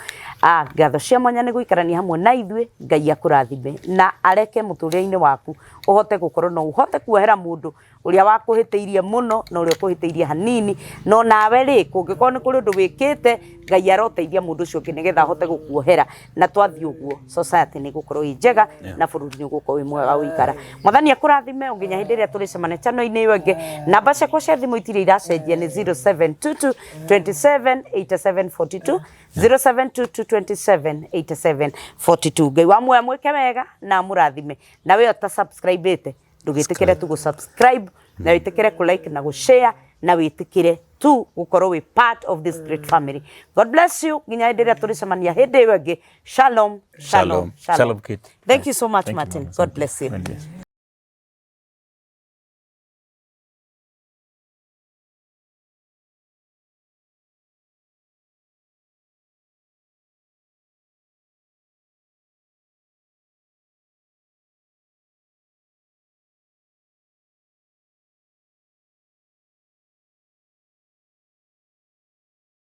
ngatho cia mwanya nĩ gũikarania hamwe na ithuĩ. Ngai akũrathime na areke mũtũrĩre-inĩ waku ũhote gũkorwo no ũhote kuohera mũndũ ũrĩa wakũhĩtĩirie mũno na ũrĩa ũkũhĩtĩirie hanini. No nawe rĩ, kũngĩkorwo nĩ kũrĩ ũndũ wĩkĩte, Ngai aroteithia mũndũ ũcio ũngĩ nĩgetha ahote gũkuohera. Na twathiĩ ũguo, society nĩ ĩgũkorwo ĩ njega na bũrũri nĩ ũgũkorwo wĩ mwega gũikara. Mwathani akũrathime o nginya hĩndĩ ĩrĩa tũrĩcemania channel-inĩ ĩyo ĩngĩ. Namba ciakwa cia thimũ itirĩ iracenjia, nĩ 0722 27 87 42, 0722 27 87 42. Ngai wa muoyo amwĩke wega na amũrathime. Na we ũta subscribe-ĩte, ndũgĩtĩkĩre tu gũ subscribe, na wĩtĩkĩre kũ like na gũ share, na wĩtĩkĩre tu gũkorwo wĩ part of this great family. God bless you nginya hĩndĩ ĩrĩa tũrĩcemania hĩndĩ ĩyo ĩngĩ. Shalom, shalom, shalom. Shalom, Kate. Thank you so much. Thank you, Martin. mama. God bless you. God bless you.